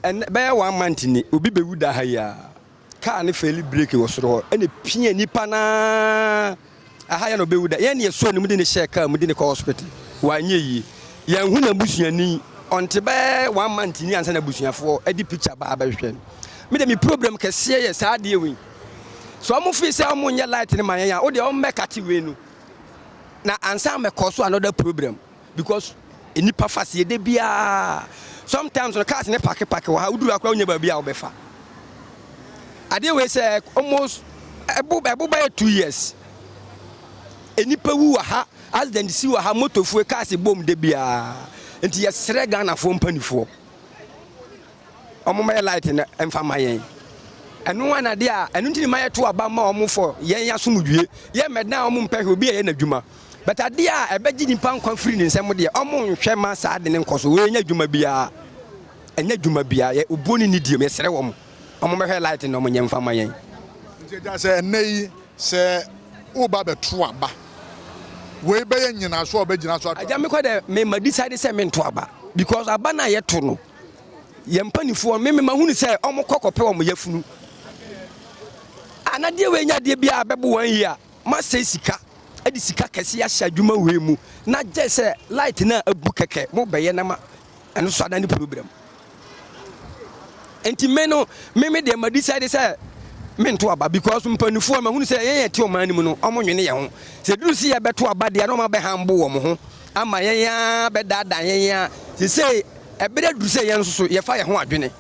ɛnɛ bɛyɛ one month ni obi bɛwu da ha yi ara. Car no faili brake wɔ soro hɔ ɛna epia nipa no ara aha yɛ na ɔbɛwu da. Yɛn na yɛsɔɔ ne mu de no hyɛɛ car mu de no kɔ hospital. Wanyɛ yie. Yɛnhu n'abusuani. Ɔnte bɛyɛ one month ni ansa na abusuafoɔ de picture ba abɛhwehwɛ no. Me deɛ me problem kɛseɛ yɛ saa adeɛ wei. Sɛ wɔn feel sɛ wɔn nyɛ light no ma yɛn a, wo deɛ wɔn mmɛkate wei no na ansa mɛkɔ so another problem. Because nnipa fa seɛ da biara. Sometimes no cars ne pake pake wɔ ha woduru akora wonya baabi a wobɛfa. Adeɛ wei sɛ almost ɛbo ɛbo bɛyɛ 2 years. Nnipa wu wɔ ha, accident si wɔ ha, motofoɔ cars bom da biara. Nti yɛsrɛ Ghanafoɔ mpanifoɔ. Wɔn mɛyɛ light no mfa ma yɛn. Ɛno ara na adeɛ a ɛno nti ne ma yɛto aba ma wɔn fɔ yɛn asomdwie. Yɛ mmɛdan wɔn mpɛ hwɛ obi a ɛyɛ n'adwuma. But adeɛ a ɛbɛgye nipa nkwa firi ne nsam deɛ wɔn nhwɛ ma saa ade no nkɔ so. Wei ɛnyɛ adwuma biara. Ɛnyɛ adwuma biara. Yɛ obuo ne nidie mu yɛsrɛ wɔn. Wɔn mmɛhwɛ light no wɔn nyɛ mfa ma yɛn. Nti agya sɛ ɛnnɛ yi sɛ woba bɛto aba wei bɛyɛ nyinaso a wobɛgyina so ato aba? Agya mekɔ dɛ me ma decide sɛ mento aba because aba no a yɛto no yɛn mpanifoɔ me me mahunu sɛ wɔn kɔ kɔpɛ wɔn yafunu a na deɛ wei nyɛ adeɛ bi a bɛbo wɔn yie a masɛe sika de sika kɛse ahyɛ adwuma wei mu na gye sɛ light no a abu kɛkɛ mo bɛyɛ na ma ɛno so adane problem nti me no me me deɛ ma decide sɛ mento aba because mpanimfoɔ mahunu sɛ yɛn yɛte ɔman no mu no ɔmo nwene yɛn ho sɛ duru sɛ yɛbɛto aba deɛ na ɔmo abɛhambo wɔn ho ama yɛn a bɛdaadaa yɛn a sesei ɛberɛ duru sɛ yɛn nso so yɛfa yɛn ho adwene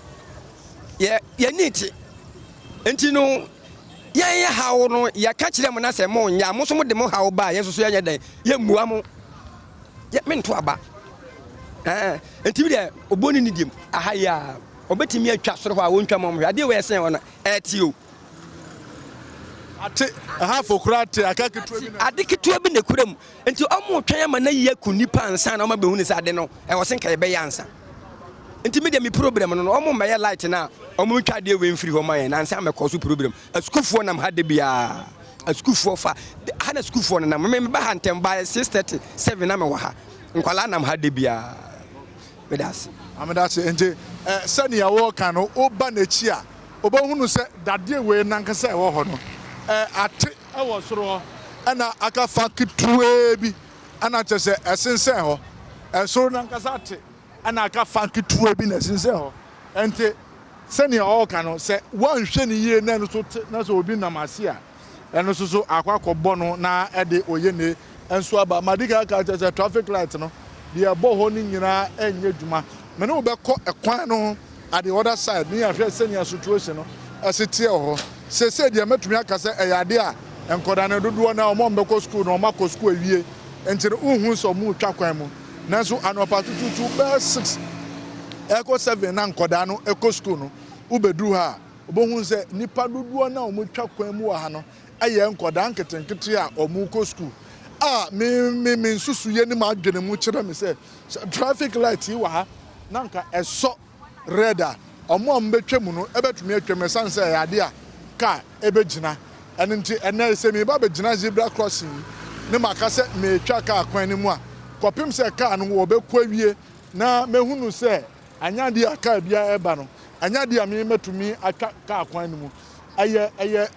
yɛ yɛni te nti no yɛn yɛ haw no yɛka kyerɛ mo na sɛ mo nyɛ a mo nso mo de mo haw ba a yɛn nso so yɛnyɛ dɛn yɛmmua mo yɛ mento aba ɛɛ nti bi deɛ obuo ne ne diem aha yi a ɔbɛtumi atwa soro hɔ a wɔntwa mɔm hwɛ adeɛ wɔ ɛsɛn hɔ no ɛte o ate ɛhafo koraa te aka ketewa bi na ade ketewa bi na ekura mu nti ɔmo twɛn ama na yi aku nipa ansa na ɔmo abɛhu ne sɛ ade no ɛwɔ se nka yɛbɛyɛ ansa. Nti me deɛ me problem no no ɔmo mmɛyɛ light no a ɔmo ntwa adeɛ wei mfiri hɔ ma yɛn na ansa mɛkɔ so problem. Asukuufoɔ nam ha da biara. Asukuufoɔ fa ha na sukuufoɔ no nam. Me meba ha ntɛm by 6:30 7 na mewɔ ha. Nkwadaa nam ha da biara. Meda ase. Meda ase. Nti sɛnea wɔka no woba n'akyi a wobɛhunu sɛ dadeɛ wei nankasa ɛwɔ hɔ no ate wɔ soro hɔ ɛna aka fa ketewaa bi ɛna kyerɛ sɛ ɛsensɛn hɔ. Ɛsoro nankasa ate ɛna aka fa ketewa bi na ɛsensɛn hɔ. Ɛnti sɛnea ɔreka no, sɛ woanhwɛ no yie na ɛno nso te na sɛ obi nam ase a, ɛno nso so akɔ akɔbɔ no na ɛde oyene nso aba. Madi kan aka akyerɛ sɛ traffic light no, deɛ ɛbɔ hɔ no nyinaa ɛnyɛ adwuma. Me ne wo bɛkɔ ɛkwan no ho at the other side ne yɛahwɛ sɛnea situation no ɛse teɛ wɔ hɔ. Seesei deɛ mɛtumi aka sɛ ɛyɛ adeɛ a nkwadaa no dodoɔ no ara wɔn a wɔbɛkɔ sukuu no wɔakɔ sukuu awie nti no wonhu sɛ wɔretwa kwan mu. Nanso anɔpa tutuutu bɛyɛ 6 ɛrekɔ 7 na nkwadaa no kɔ sukuu no, wobɛduru ha a, wobɛhu sɛ nnipa dodoɔ no a wɔtwa kwan mu wɔ ha no yɛ nkwadaa nketenkete a wɔrekɔ sukuu. A me me me nsusuiɛ ne m'adwene mu kyerɛ me sɛ, sɛ traffic light yi wɔ ha na anka ɛsɔ red a, wɔn a wɔbɛtwa mu no bɛtumi atwam ɛsiane sɛ ɛyɛ adeɛ a kaa bɛgyina. Ɛno nti ɛnnɛ sɛ mereba abɛgyina zebra crossing yi ne maka sɛ meretwa kaa kwan no mu a, kɔpem sɛ kaa no wɔbɛkɔ awie na mɛhunu sɛ anyɛ adeɛ a kaa biara reba no, anyɛ adeɛ a me mɛtumi atwa kaa kwan no mu. Ɛyɛ ɛyɛ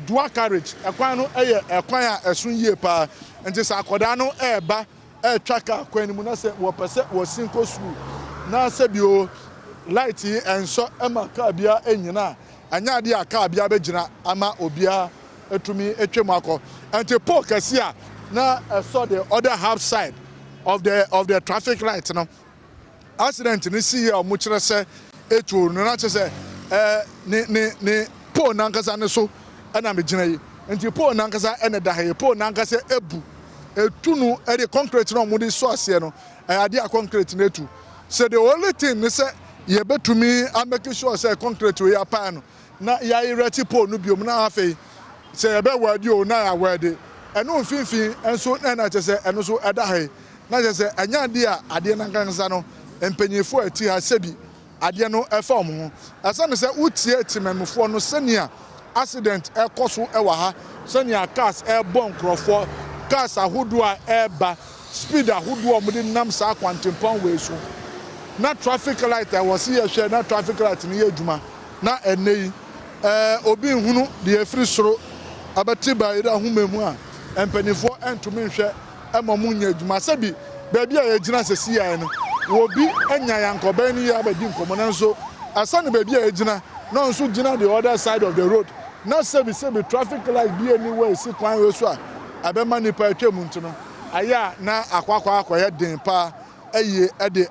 dual carriage, ɛkwan no yɛ ɛkwan a ɛso yie paa, nti sɛ akwadaa no reba retwa kaa kwan no mu na sɛ wɔpɛ sɛ wɔsen kɔ sukuu na sɛbio light yi ɛnsɔ ma kaa biara nnyina a, ɛnyɛ adeɛ a kaa biara bɛgyina ama obiara atumi atwa mu akɔ. Ɛnti pole kɛseɛ a na ɛsɔ the other half side of the of the traffic light no, accident no sii a wɔkyerɛ sɛ etuo no na kyerɛ sɛ ɛɛ ne ne ne pole nankasa ne so ɛna megyina yi nti pole nankasa ɛna ɛda ha yi pole nankasa ebu etu no ɛde concrete na wɔde sɔ aseɛ no ɛyɛ adeɛ a concrete no etu sɛ the only thing ne sɛ yɛbɛtumi amake sure sɛ concrete wei apae no na yɛayerɛte pole no biom na afei sɛ yɛbɛ wɛde o na yɛawɛde ɛno mfimfini nso ɛna kyerɛ sɛ ɛno nso ɛda ha yi. Na kyerɛ sɛ ɛnyɛ adeɛ a adeɛ no ankasa no mpanyinfoɔ a ɛte ha sɛbi adeɛ no ɛfa wɔn ho. Ɛsane sɛ wotie temanmufoɔ no sɛnea accident ɛkɔ so wɔ ha, sɛnea cars ɛrebɔ nkorɔfoɔ, cars ahodoɔ a ɛreba, speed ahodoɔ a wɔde nam saa kwantempɔn wei so, na traffic light a ɛwɔ se yɛhwɛ na traffic light no yɛ adwuma, na ɛnnɛ yi ɛɛ obi nhunu deɛ ɛfiri soro abɛte bayerɛ ahoma mu a mpanyinfoɔ ɛntumi nhwɛ ma ɔmo nyɛ adwuma. Sɛbi baabi a yɛgyina sɛsiiai no, obi anya yɛn anka ɔbɛn no yie abɛdi nkɔmmɔ nanso ɛsane baabi a yɛgyina na ɔno nso gyina the other side of the road na sɛbi sɛbi traffic light bi nni hɔ a ɛsi kwan wei so a ɛbɛma nnipa atwa mu nti no ayɛ a na akɔ akɔ akɔyɛ den paa ayie de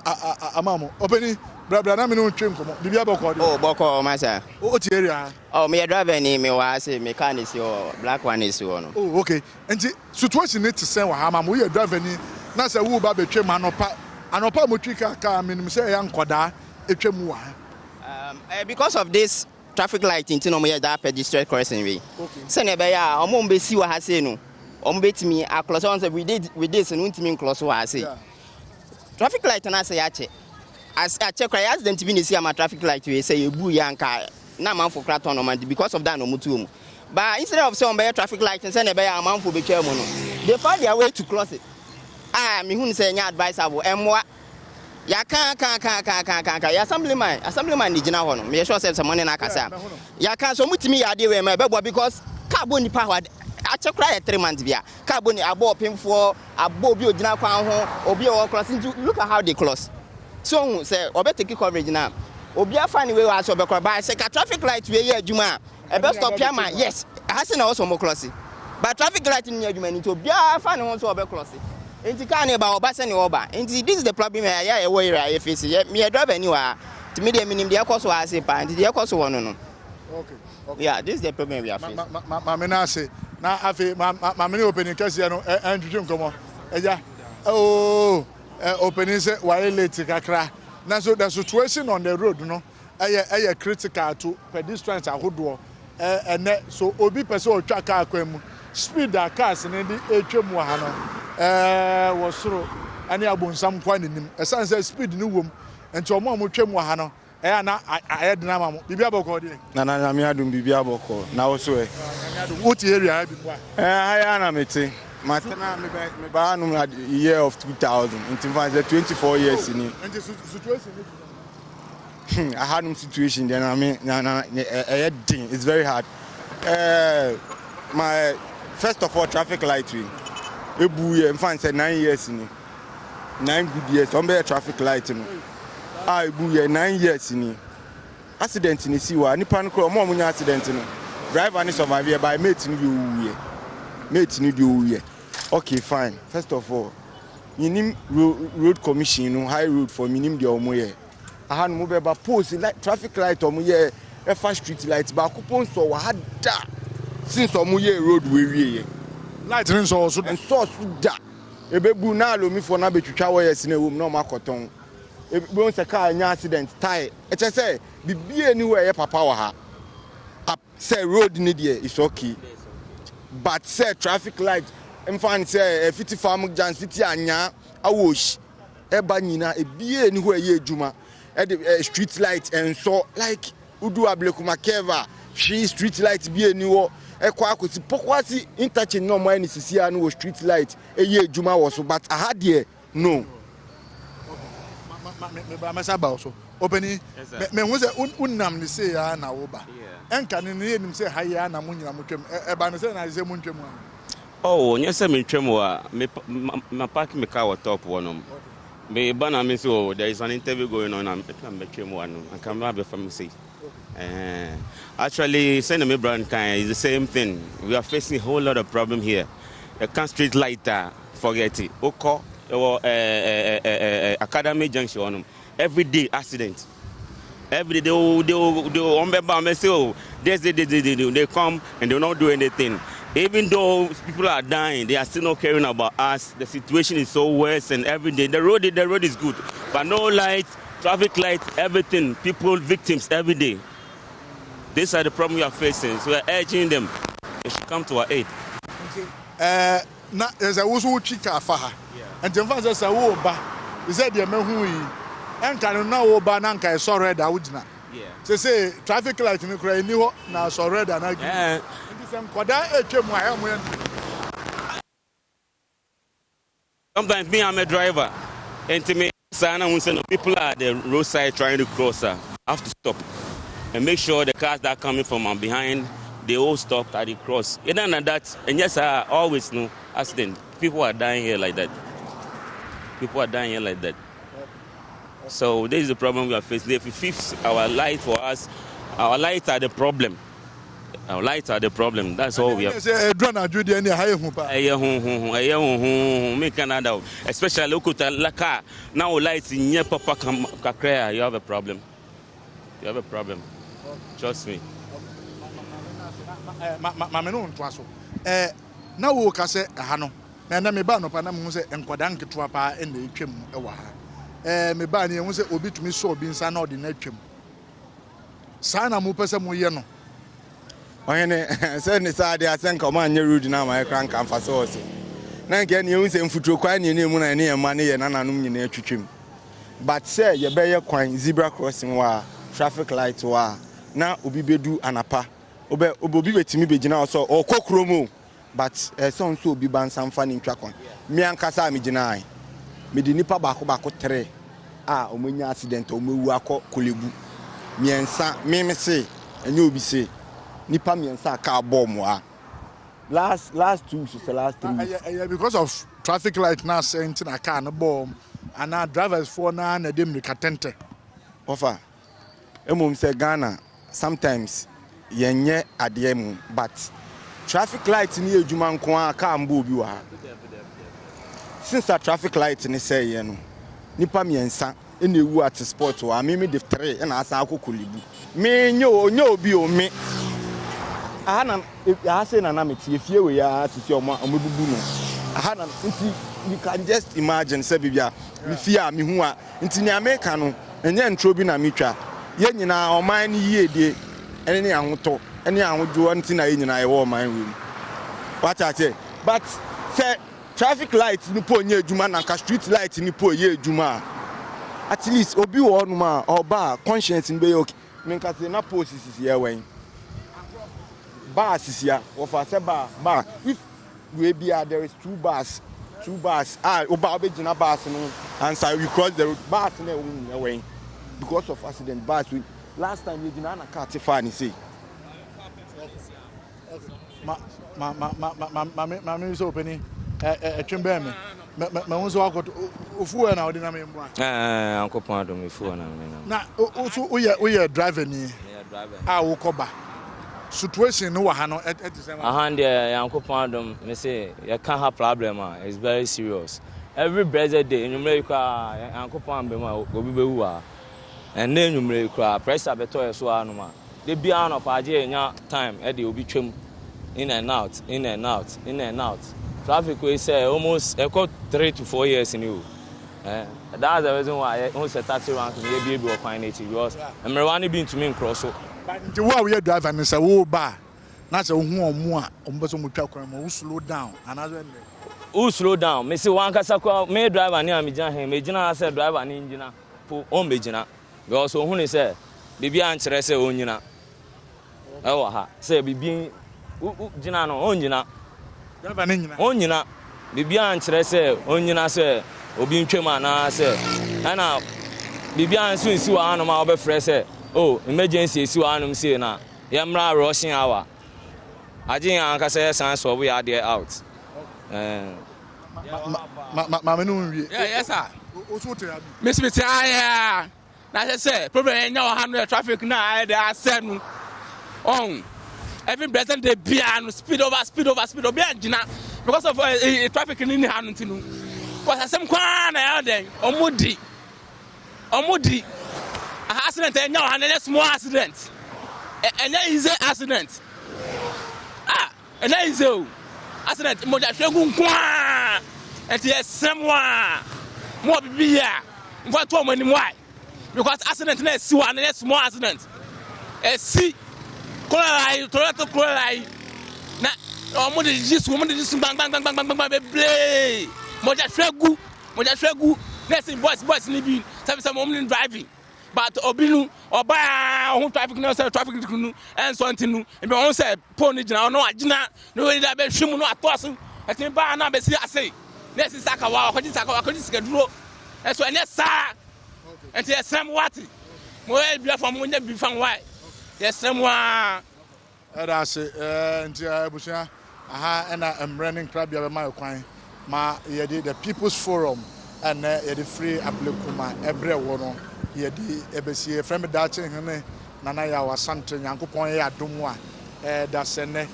ama mo. Ɔpanin, bra bra na me ne wo ntwe nkɔmmɔ. Biribiara bɔkɔɔ deɛ? Oh, bɔkɔɔ masa. Wote area ha? Oh, meyɛ driver ni, mewɔ ha se, me car na esi hɔ, black one na esi hɔ no. Oh, okay. Nti situation no te sɛn wɔ ha ma mo? Woyɛ driver ni na sɛ woreba abɛtwam anɔpa, anɔpa a motwi car car menim sɛ ɛyɛ a nkɔdaa atwa mu wɔ ha. Um, eh, because of this traffic light nti na wɔyɛ that pedestrian crossing wei. Sɛnea ɛbɛyɛ a wɔn a wɔbɛsi wɔ ha sei no, wɔbɛtumi aklɔs. Wɔn sɛ with this, with this no, wontumi nklɔs wɔ ha sei. Traffic light no asɛ yɛakyɛ. As akyɛ koraa, yɛ accident bi na esi ama traffic light wei sɛ yɛbu yɛ anka na amanfo koraa tɔn nneɛma nti because of that na wɔtu wɔn. But instead of sɛ wɔbɛyɛ traffic light no sɛnea ɛbɛyɛ a amanfo bɛtwa mu no, they found their way to cross it. A mehu no sɛ ɛnyɛ advisable, ɛmmoa. Yɛaka aka aka aka aka aka aka yɛ assemblyman assemblyman ne gyina hɔ no meyɛ sure sɛ sɛ mo ne no akasa a yɛaka sɛ ɔmotumi yɛ adeɛ wei ma ɛbɛboa because car bɔ nipa hɔ akyɛ koraa yɛ 3 months bia car bɔ ni abɔ ɔpemfoɔ abɔ obi a ogyina kwan ho obi a ɔwɔ cross nti look at how they cross so ohun sɛ ɔbɛ take coverage na obi afa ne wei wɔ ase ɔbɛkɔ ba sɛ ka traffic light wei yɛ adwuma a ɛbɛ stop ama yes aha sɛ na ɔsɔ ɔmo cross but traffic light no nyɛ adwuma no nti obiara fa ne ho sɛ ɔbɛ cross nti car ne ba ɔba sɛ ne ɔba nti this is the problem a yɛ a yɛwɔ area a yɛ face yɛ meyɛ driver ni wɔ ha nti me deɛ menim deɛ ɛkɔ so wɔ ase paa nti deɛ ɛkɔ so wɔ no no yeah this is the problem we are facing. Maame no ase na afei maame ne ɔpanin kɛseɛ no ɛntwetwe nkɔmmɔ ɛgya ooo ɔpanin sɛ wayɛ late kakra nanso the situation on the road no ɛyɛ ɛyɛ critical to pedestrians ahodoɔ ɛnɛ so obi pɛ sɛ ɔtwa kaa kwan mu speed a cars no de ɛretwa mu wɔ ha no ɛɛ wɔ soro ɛne abonsam nkoa n'anim ɛsan sɛ speed no wom. Nti ɔmo a ɔmo twam wɔ ha no, ɛyɛ a na ayɛ den ama mo. Biribi abɔkɔɔ deɛ? Nana Nyame adom biribi abɔkɔɔ. Na wo so ɛ? Nyame adom. Wo te area ha bi mpo a? Ɛɛ ha yi ara na me te. Matena me bɛ me ba hanom at year of 2000 nti mfa sɛ 24 years ni. Oh, nti situation no te sɛn? Hmm, ahanom situation deɛ na me na na ɛyɛ den. It's very hard. Ɛɛ my first of all traffic light wei ebu yɛ mfa sɛ 9 years ni. 9 good years wɔn bɛyɛ traffic light no a ebu yɛ 9 years ni. Accident na esii hɔ a nipa no koraa ɔmo a ɔmo nya accident no driver no survive yɛ by mate no deɛ owu yɛ mate no deɛ owu yɛ okay fine first of all minim road commission no high road for minim deɛ ɔmo yɛ aha no mo bɛba post light traffic light ɔmo yɛ ɛfa street light baako po nsɔ wɔ ha da since ɔmo yɛ road wɔ ewie yɛ light no nsɔ wɔ so da nsɔ so da ebebu na alomifoɔ no abɛtwitwa wires no ɛwɔ mu na ɔmo akɔtɔn. Wobɛhu sɛ car anya accident, tyre, ɛkyerɛ sɛ biribiara nni hɔ a ɛyɛ papa wɔ ha. Ap sɛ road no deɛ is okay but sɛ traffic light mfa no sɛ ɛfiti farm junction fiti Anyaa Awosh ɛba nyinaa ebiara nni hɔ a ɛyɛ adwuma ɛde ɛ street light ɛnsɔ like wodu Ablekuma curve a hwee street light bi nni hɔ ɛkɔ akɔsi Pokuase interchange na wɔayɛ no sisi a no wɔ street light ɛyɛ adwuma wɔ so but aha deɛ No. Meba mɛsa ba wo so. Ɔpanin, mehu sɛ wonam ne sei ara na woba. Ɛnka no no yɛnim sɛ ha yi ara na mo nyina motwam. Ɛba no sɛ na sɛ montwam ana? Oh, nyɛ sɛ mentwam wɔ a, me ma park me car wɔ top hɔ nom. Meba na me so oh, there is an interview going on na mɛtwam wɔ ano. Anka meba bɛfa me sei. Eh, actually, sɛnea me bra no kan is the same thing. We are facing a whole lot of problem here. Ɛka street light a, forget it. Wokɔ ɛwɔ eh, eh, eh, Academy Junction hɔnom. Every day accident. Every day they will, they will, they will, wɔn bɛba wɔn bɛ say oh this, this, this, this, this, they come and they will not do anything. Even though people are dying, they are still not caring about us. The situation is so worse and every day the road is good, but no light. Traffic light, everything, people, victims every day. These are the problem we are facing. So we are urging them, they should come to our aid. Nti eh, na sɛ wo so wotwi kaa fa ha. Nti mfa sɛ sɛ woba, te sɛ deɛ mahu yi, ɛnka no na woba na nka ɛsɔ red a wogyina. Sese traffic light no koraa ɛni hɔ na asɔ red anaa green. Nti sɛ nkwadaa ɛretwa mu a ɛyɛ wɔn yɛ Sometimes me I'm a driver nti me saa na hu sɛ no people are the roadside trying to cross a I have to stop and make sure the cars that coming from behind they all stop at the cross either than that ɛnyɛ saa always no accident people are dying here like that people are dying here like that so this is the problem we are facing if we fix our light for us our lights are the problem Our lights are the problem. That's all we have. Sɛ ɛduru anadwo deɛ ne ɛha yɛ hu paa. Ɛyɛ hu hu hu ɛyɛ hu hu hu me Canada o especially okuta la car na o light nyɛ papa kakra a you have a problem. You have a problem. Trust me. Maame no ntoa so. Ɛɛ na wo ka sɛ ɛha no na ɛnɛ meba anɔpa na mehu sɛ nkwadaa nketewa paa ɛna ɛtwam ɛwɔ ha. Ɛɛ meba ne ehu sɛ obi tumi sɔ obi nsa na ɔde no atwam. Saa na mopɛ sɛ moyɛ no. Ɔhene, sɛ ne saa deɛ asɛ nka ɔma anyɛ road no ama yɛ koraa nka mfa so wɔ so. Na nka ɛne yɛhu sɛ mfuturo kwan ne ɛne mu na ɛne yɛn mma ne yɛn nananom nyinaa twitwam. But sɛ yɛbɛyɛ kwan, zebra crossing wɔ a, traffic light wɔ a, na obi bɛdu anapa, wobɛ, obi bɛtumi bɛgyina hɔ sɛ ɔrekɔ kurom o. But ɛsɛ sɛ ɔnso obi ba nsa nfa no ntwa kwan. Me ankasa a megyina ha yi, mede nnipa baako baako tre a wɔanya accident a wɔawu akɔ Korle Bu. Mmiɛnsa, me me se, ɛnyɛ obi se, nnipa mmiɛnsa a car bɔɔ wɔn ha. Last last two weeks sɛ last three weeks. Ɛyɛ ɛyɛ because of traffic light no asɛe nti na car no bɔɔ wɔn anaa drivers foɔ no ara na ɛde mmirika tɛntɛ? Wɔfa. Mmom sɛ Ghana sometimes yɛnyɛ adeɛ mu but traffic light no yɛ adwuma nko ara car mbɔ obi wɔ ha. Since a traffic light no sɛeɛ no nipa mmiɛnsa na ewu at spot hɔ a me me de three na asan akɔ Korle-Bu. Me nyɛ o nyɛ obi o me aha na aha sei na na me te efie wei ara sisi ɔmo a ɔmo ebubu no aha na nti you can just imagine sɛ baabi a me fie a me hu a Nti nea meka no, ɛnyɛ ntoro bi na metwa. Yɛn nyinaa, ɔman no yiedie ne ahotɔ ne ahodwoɔ nti na yɛn nyinaa yɛwɔ ɔman wei mu. Wate aseɛ? But sɛ traffic light no po nyɛ adwuma na nka street light no po yɛ adwuma a, At least obi wɔ hɔnom a ɔba a conscience no bɛyɛ okay. Menka se na post sisi ɛwɛn. Bar sisi a wɔfa sɛ bar bar if wei bia there is 2 bars, 2 bars a woba wobɛgyina bars no ansa you cross the road. Bars no ɛwɔ mu ɛwɛn because of accident bars wey last time yɛgyina na car te faa ne sei. Ma ma ma ma ma ma ma ma mi sɛ opani ɛ ɛ ɛtwe bɛn mi mɛ mɛ mɛ ho sɛ wakɔtɔ ofu wɛ na ɔde nam yɛn mu a. Ɛɛ Nyankopɔn adom efu wɔ na mi nam. Na o so woyɛ driver ni a wokɔ ba situation no wɔ ha no ɛte sɛ. Ahan deɛ, Nyankopɔn adom, me se yɛka ha problem a, it's very serious. Every blessed day, enyimrɛ yi koraa, Nyankopɔn amba mu a, obi bɛwu wɔ ha. Ɛnnɛ enyimrɛ yi koraa, pressure bɛtɔ yɛ so wɔ hanom a, da biara anɔpa agye yɛnya time ɛde obi twam in and out, in and out, in and out. Traffic wei sɛ almost ɛkɔ 3 to 4 years ni o. That's the reason why yɛ ho sɛ taxi rank no yɛbuebue wɔ kwan n'akyi because mmerewa no bi ntumi nkorɔ so. Nti wo a woyɛ driver no, sɛ wo ba a na sɛ wohu ɔmo a ɔmo pɛ sɛ ɔmo twa kwan mu, wo slow down anaasɛ ɛnɛ? Wo slow down, mesi wankasa kora me driver ne a megyina he, megyina ha sɛ driver ne ngyina po, ɔmbɛgyina because ohun sɛ biribi ankyerɛ sɛ ɔnnyina ɛwɔ ha sɛ biribi gyina no, ɔnnyina. Driver ne nyina. Ɔnnyina, biribi ankyerɛ sɛ ɔnnyina sɛ obi ntwam anaasɛ ɛna biribi nso nsi wɔ hanom a wɔbɛfrɛ sɛ, oh, emergency esi wɔ hanom sei na yɛmmra rushing hour agye yɛn ankasa yɛ san sɔɔbo yɛ adeɛ out. Maame no nwie. Yeah, yes sir. O so te abi. Mesi mi te ayɛ na kyerɛ sɛ problem yɛn nya wɔ ha no yɛ traffic na ayɛ de asɛ no ɔn every present day biara no, speed over speed over speed, obi angyina because of traffic ni ni ha no. Nti no wɔsasɛm kwaa na ɛyɛ dɛn, ɔmo di accident ɛnya wɔ ha no, ɛnyɛ small accident, ɛnyɛ easy accident ah, ɛnyɛ easy o. Accident mogya hwɛ gu nkoaa, ɛnti yɛsrɛ mo a mo wɔ bibi yɛ a mfa to ɔmo anim. Why? Because accident na esi hɔ a na ɛyɛ small accident esi Corolla yi, Toyota Corolla yi na ɔmo de gyi so, ɔmo de gyi so gbangbangbangbangbang bebree, mogya hwɛ gu, mogya hwɛ gu na ɛsi boys boys ni bi sɛbi sɛ ɔmo ne driving, but obi no ɔbaa ɔho traffic na ɔsɛ traffic no ɛnsɔ, nti no ebi ɔho sɛ pole no gyina hɔ na wagyina na wɔyi da bɛhwɛ mu na watɔ so, ɛtumi baa na abɛsi ase na ɛsi saka wa wakɔgye saka, wakɔgye sikaduro ɛso ɛnyɛ saa. Nti yɛsrɛ mo, wate, mo yɛ bi afa mo nyɛ bi fa wa, yɛsrɛ mo aa. Ɛda ase. Nti abusua, aha ɛna mmerɛ ne nkrabea bɛma yɛ kwan ma yɛde The People's Forum ɛnɛ yɛde firi Ablekuma ɛbrɛ wɔ no yɛde ɛbɛsie. Yɛfrɛ me Daakye Hene Nana Yaw Asante. Nyankopɔn yɛ adom a, ɛda sɛ nnɛ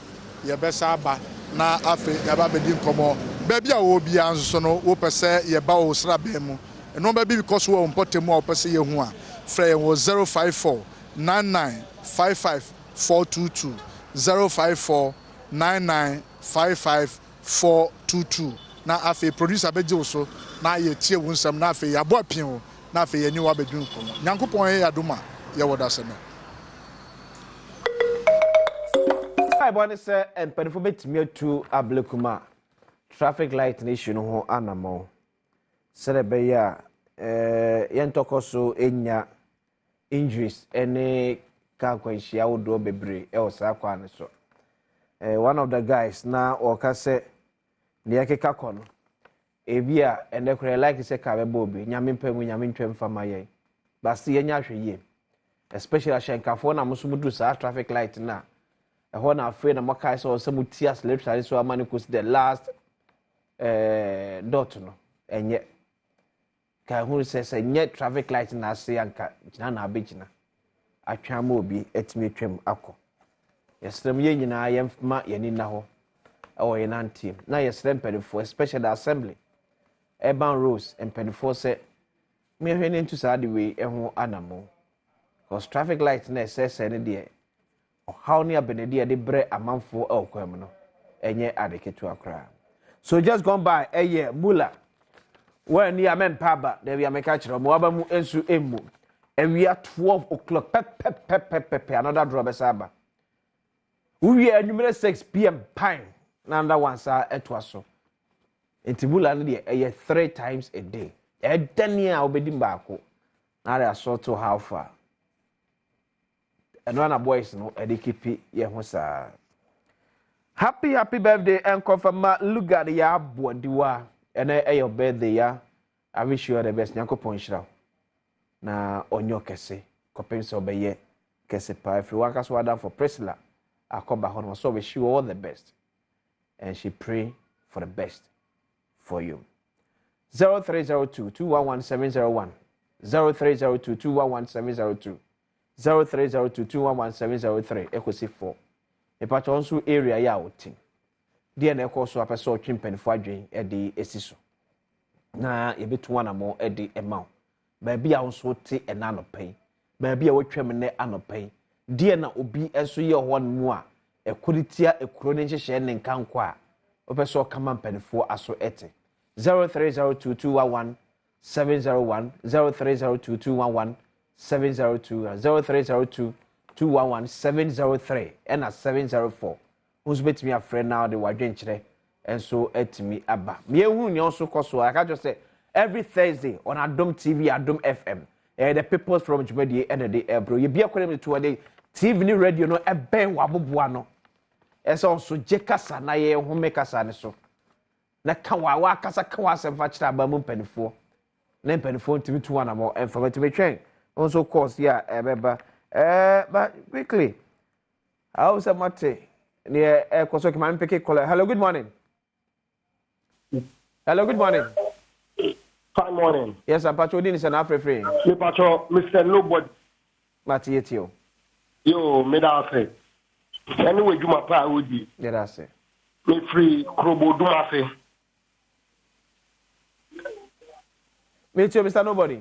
yɛbɛsa aba na afei yɛaba abɛdi nkɔmmɔ. Baabi a wɔwɔ biara nso so no, wopɛ sɛ yɛba wɔ sraban mu, nneɛma bi kɔ so wɔ wo mpɔtam a wopɛ sɛ yɛhu a, frɛ yɛn wɔ 054 99 55 422, 054 99 55 422, na afei producer bɛgye wo so na yɛtie wo nsɛm, na afei yɛabɔ apia wo, na afei yɛne wo abɛdwi nkɔmmɔ. Nyankopɔn yɛ adom a, yɛwɔ da sɛ no. Mpaebɔ ne sɛ mpanimfoɔ bɛtumi atu Ablekuma traffic light no issue no ho anammɔn sɛdeɛ ɛbɛyɛ a yɛntɔkɔ so nya injuries ne kaa akwanhyia ahodoɔ bebree wɔ saa kwan no so. One of the guys na ɔka sɛ deɛ ɛkeka kɔ no, ebi a ɛnɛ koraa like sɛ kaa bɛbɔ obi. Nyame mpɛ mu, Nyame ntwam fa ma yɛn basi, yɛnyɛ ahwɛ yie, especially ahyɛnkafoɔ na mo nso mo duru saa traffic light na ɛhɔ na afei na mo akae sɛ ɔsɛ mo ti accelerator so ama no kɔsi the last dot no. Ɛnyɛ ka ehunu sɛ nyɛ traffic light na ase anka gyina na abɛgyina atwa ama obi atumi atwam akɔ. Yɛsrɛ mu, yɛn nyinaa yɛmma yɛn ani nna hɔ ɛwɔ yɛn nanteɛ na yɛsrɛ mpanimfoɔ, especially the assembly, urban roads mpanimfoɔ, sɛ mmehwɛ ne ntu saa de wei ɛho anamo, because traffic light na ɛsɛsɛ ne deɛ ɔhaw ne abɛnɛdi a yɛde brɛ amanfoɔ ɛwɔ kwan mu no, ɛnyɛ ade ketewa koraa. So just gone by ɛyɛ mula wɔn ani a mɛmpa aba dɛbi a mɛka kyerɛ wɔn aba mu nso emu awia 12 o'clock pɛpɛpɛpɛpɛ, another draw bɛsa aba. Wowie anwummerɛ 6 p.m. pine na another one saa ɛtoa so. Nti mula no deɛ, ɛyɛ three times a day. Ɛdani a wobɛdi baako. Na de asɔɔto how far. Ɛno ara na boys no ɛde kipi yɛ ho saa. Happy happy birthday ɛnkɔfa ma Lugard yɛ aboadiwa ɛnɛ ɛyɛ birthday ya I wish you all the best Nyankopɔn nhyira wo na ɔnyɛ ɔkɛse kɔpem sɛ ɔbɛyɛ kɛse paa ɛfiri wankasa w'adamfo Priscilla akɔba hɔ no ɔsɛ wish you all the best and she pray for the best for you. 0302 211 701 0302 211 702 0302 211 703 ɛkɔsi 4 mepatwa nso area yi a wote deɛ na ɛkɔ so apɛ sɛ ɔtwe mpanimfoɔ adwene de esi so na yɛbɛtu anammɔ de ma wo baabi a wo nso te ɛna anɔpa yi baabi a wɔatwam nnɛ anɔpa yi deɛ na obi nso yɛ hɔ no mu a ɛkɔ de tia ekuro ne nhyehyɛɛ ne nkankɔ a wopɛ sɛ ɔka ma mpanimfoɔ aso te 0302 211 701 0302 211 702 0302 211 703 ɛna 704 Wo nso bɛtumi afrɛ na wode w'adwenkyerɛ nso atumi aba. Ma yɛnhunu nea ɔnso kɔ so a. Yɛaka kyerɛ sɛ every Thursday on Adom TV, Adom FM, ɛyɛ The People's Forum dwumadie ɛna ɛde ɛbrɛ. Yɛbi akɔ ne to ɛde TV ne radio no ɛbɛn w'aboboa no. Ɛsɛ ɔnso gye kasa na yɛhome kasa ne so. Na ka wa wakasa ka w'asɛm fa kyerɛ aban mu mpanimfoɔ. Na mpanimfoɔ ntumi tu anamɔ ɛmfa bɛtumi twɛn nso course yi a ɛbɛba. Ɛɛ but quickly. I hope sɛ moate neɛ ɛkɔ so kema mpeke kɔlɛ. Hello, good morning. Hello, good morning. Fine morning. Yes, Ampacho, odi ni sɛ na afrɛfrɛ. Me pacho, Mr. Nobody. Mate yɛ tie o. Yo, me da ase. Ɛne wɔ adwuma pa a wodi. Yɛda ase. Mefiri Krobodum ase. Me too, Mr. Nobody.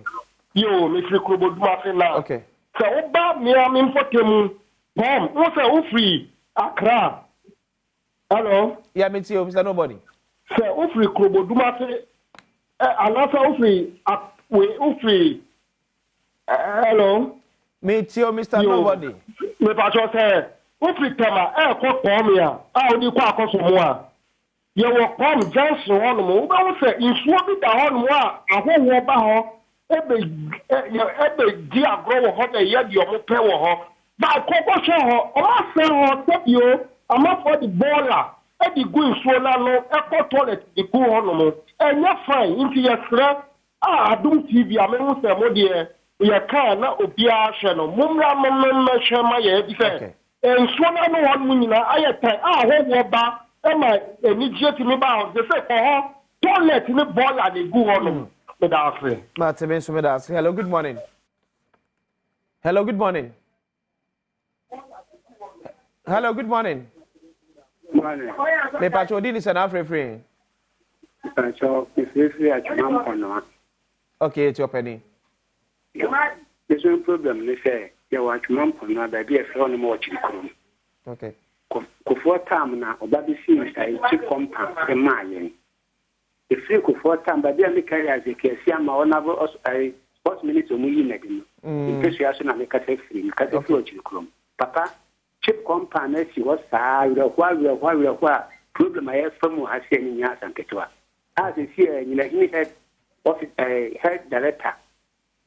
Yo, mefiri Kurobodum ase na. Okay. Sɛ woba mmea me mpɔtam pɔm, wo sɛ wofiri Accra. Hello. Yeah, me too, Mr. Nobody. Sɛ wofiri Kurobodum ase, eh, anaasɛ wofiri we wofiri eh, hello. Me too, Mr. Yo, Nobody. Me patrɔ sɛ wofiri Tema ɛɛkɔ Kɔɔme a, a wode kɔ akɔso mu a. Yɛwɔ Kwam junction hɔnom, wobɛhu sɛ nsuo bi da hɔnom a ahɔhoɔ ba hɔ bɛ bɛdi agorɔ wɔ hɔ bɛyɛ deɛ wɔpɛ wɔ hɔ. But kɔ kɔhwɛ hɔ, wɔasɛe hɔ sɛbio amafoɔ de bɔɔla de gu nsuo no ano kɔ toilet de gu hɔnom. Ɛnyɛ fine nti yɛsrɛ a Adom TV a mehu sɛ mo deɛ yɛka a na obiara hwɛ no, mommra mommɛhwɛ ma yɛn efisɛ Nsuo no ano hɔ nom nyinaa ayɛ tan a ahɔhoɔ ba ma anigyeɛ tumi ba hɔ. Sesei kɔ hɔ, toilet ne bɔɔla na ɛgu hɔ nom. Meda ase. Mate me nso meda ase. Hello, good morning. Hello, good morning. Hello, good morning. Morning. Me pacho odi ni sɛ na afrɛfrɛ. Pacho, mefrɛfrɛ atwuma mpɔnoa. Okay, eti ɔpɛni. Me so me problem ne sɛ yɛwɔ Atwoma Mponoa baabi a yɛfrɛ hɔ nom Ɔkyere kurom. Okay. Kofoɔ tam na ɔba bɛsii nsae chip compound maa yɛn. Ɛfiri Kofoɔ tam baabi a meka yɛ Azeki Asiama ɔnabo ɔs ɛɛ sports minister ɔmo yii nadi no. Mpɛsua so na mekasa firi. Mekasa firi Ɔkyere kurom. Papa, chip compound no asi hɔ saa awerɛhoɔ awerɛhoɔ awerɛhoɔ a problem a yɛfa mu wɔ ha sei no nyɛ asɛm ketewa. A seesei a Nyinahini head office ɛɛ head director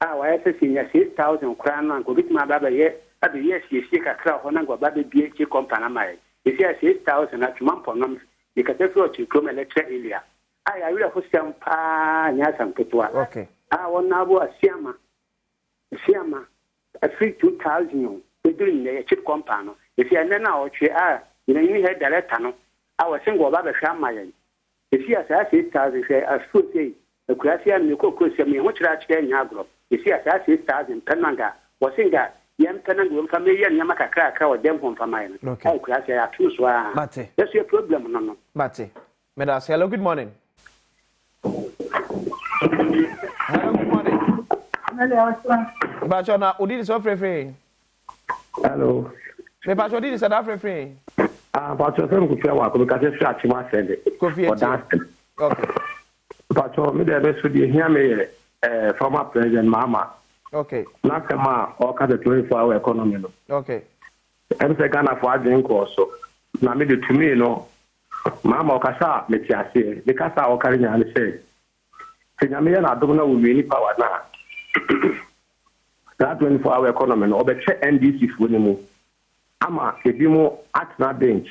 a wayɛ sɛ sɛ nya 6000 koraa no anka obetumi aba abɛyɛ abɛyɛ asiesie kakra wɔ hɔ na anka waba abɛbue akyire kɔmpan ama yɛn. Seesei a 6000 atwoma mpɔnam mekasa firi ɔkyere kurom electoral area a yɛ awerɛhosɛm paa nyɛ asɛm ketewa Okay. a wɔn abo asiama asiama afiri 2000 o bɛduru nnɛ yɛ chip kɔmpan no seesei ɛnnɛ no a ɔtwe a Nyinahini head director no a wɔse nka wɔba abɛhwɛ ama yɛn Esi a saa 6000 hwɛ asukuu sei akuraase a mekɔ kuro sɛ me ho kyerɛ akyerɛ nyɛ agorɔ esi a saa 6000 pɛ no anka wɔse nka yɛn pɛ no anka wɔmfa meyɛ nneɛma kakra kakra wɔ dɛm hɔ mfa ma yɛn no Okay. a akuraase a yɛatom so aa Mate. yɛso yɛ problem no no. Mate. Meda ase. Hello, good morning. Hello, good morning. Mepakyɛ na odi ni sɛ ɔfrɛfrɛ. Hello. Mepakyɛ odi ni sɛ na afrɛfrɛ. Ah, mpakyɛ fɛn kofi awa akɔ mekasa firi akyem asɛ de. Kofi Ɔdan etie. asɛm. Okay. Mpakyɛ me deɛ bɛso deɛ hia me yɛ eh, former president Mahama. Okay. N'asɛm a ɔka sɛ 24 hour economy no. Okay. Ɛm sɛ Ghanafoɔ adwene nkɔɔ so. Na me de tumi no Mahama ɔkasa a mete aseɛ. Ne kasa a ɔka no nyinaa ne sɛ sɛ Nyame yɛ n'adom na wɔwie ni power no a. Saa 24 hour economy no ɔbɛkyɛ NDC foɔ no mu ama ebi mo atena bench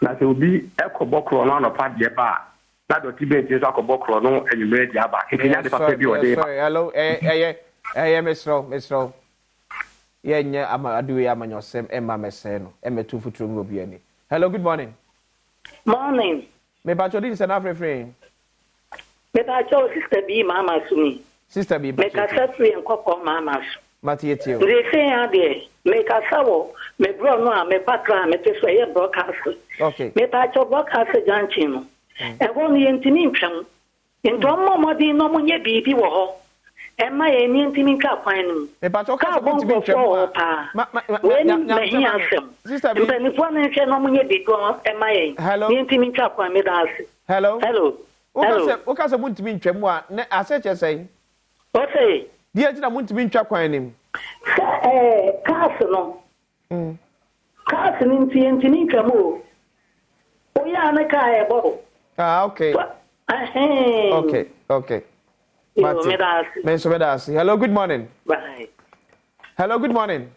na sɛ obi kɔ bɔ korɔ no anɔpa deɛ ba a na dɔte bench nso akɔ bɔ korɔ no anwummerɛ deɛ aba nti nyɛ ade papa bi ɔde ba. Hello, ɛyɛ ɛyɛ mesrɛ wo mesrɛ wo yɛnyɛ ama ade wei amanyɔsɛm ɛmma mɛsɛe no ɛmmɛto mfuturo ngu obi ani. Hello, good morning. Morning. Mepakyɛ odi nsɛ na afrɛfrɛ. Mepakyɛ sister bi maama so ni. Sister bi pakyɛ. Mekasa firi nkɔkɔ maama so. Mate yɛtie o. Seesei ara deɛ, mekasa wɔ me borɔno a me bakra a mete so, ɛyɛ Brɔkase. Okay. Mepaakyɛw, Brɔkase junction no, ɛhɔ no yɛntumi ntwa mu. Nti wɔmmɔ mmɔden na wɔnyɛ biribi wɔ hɔ mma yɛn na yɛntumi ntwa kwan no mu. Mepaakyɛw, Kaa woka sɛ bɔ montumi ntwa nkurɔfoɔ mu wɔ a, hɔ paa. ma, ma, ma, Wei ne nya, nya, m'ahia ma me. asɛm. Sister bi. Mpanimfoɔ no nhwɛ na wɔnyɛ biribi wɔ hɔ mma yɛn Hello. na yɛntumi ntwa kwan. Meda ase. Hello. Hello. Woka Hello. sɛ, woka sɛ montumi ntwa mu a, ne ase kyerɛ sɛn? Ɔse. Deɛ nti na montumi ntwa kwan no mu? Sɛ ɛɛ cars no. Cars no nti yɛntumi ntwa mu o. Woyɛ a ne car ɛbɔ o. Ah okay. Ɛhɛn. Okay okay. Yo, Mate. meda ase. Me nso meda ase. Hello, good morning. Bye. Hello, good morning.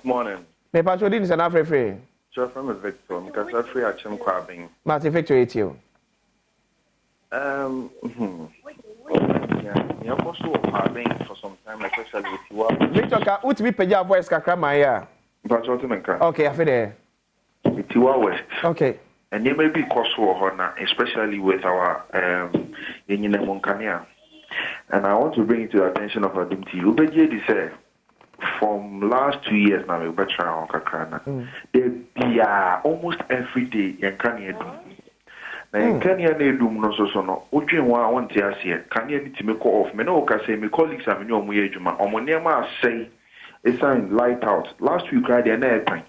Morning. Me patro di nsa na afrɛfrɛ. Kyerɛ frɛ me Victor. Mekasa firi Akyem Kwaben. Mate Victor etie o. Um, hmm. Nea nea ɛkɔ so wɔ Kwaben for some time especially Etiwa. Victor ka wotumi pagya voice kakra ma yɛ a. Mpakyɛ wote me nka? Okay, afe deɛ. Etiwa West. Okay. Nneɛma bi kɔ so wɔ hɔ na especially with our um, yɛnyinam nkanea. And I want to bring it to the attention of Adum TV. Wobɛgye adi sɛ from last 2 years na mebɛtena hɔ kakra na da biaa almost every day yɛn kanea dum. Na yɛn kanea no edum no nso so no, wodwen ho a wonte aseɛ. Kanea no tumi kɔ off. Me ne wo kasa yi, me colleagues a me ne wɔn yɛ adwuma, wɔn nneɛma asɛe ɛsiane light out. Last week koraa deɛ na ɛyɛ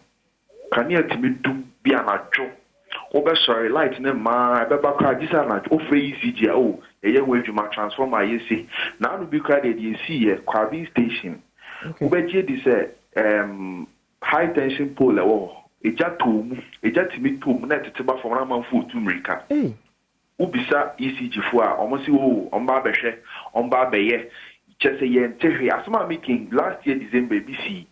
kanea tumi dum bi anadwo. Wobɛsɔre light ne mmaa ɛbɛba koraa gye sɛ anadwo. Wofrɛ ECG a, oh, yɛyɛ ho adwuma, transformer a yɛsi. Na ano bi koraa deɛ deɛ esi yɛ Kwabin station. Wobɛgye di sɛ high tension pole ɛwɔ hɔ. Egya tɔ mu, egya tumi tɔ mu na ɛtete ba fam na amanfo otu mmirika. Wobisa ECG fo a, ɔmo si o, ɔmo ba abɛhwɛ, ɔmo ba abɛyɛ. Kyerɛ sɛ yɛnte hwee. Asɛm a meking last year December bi si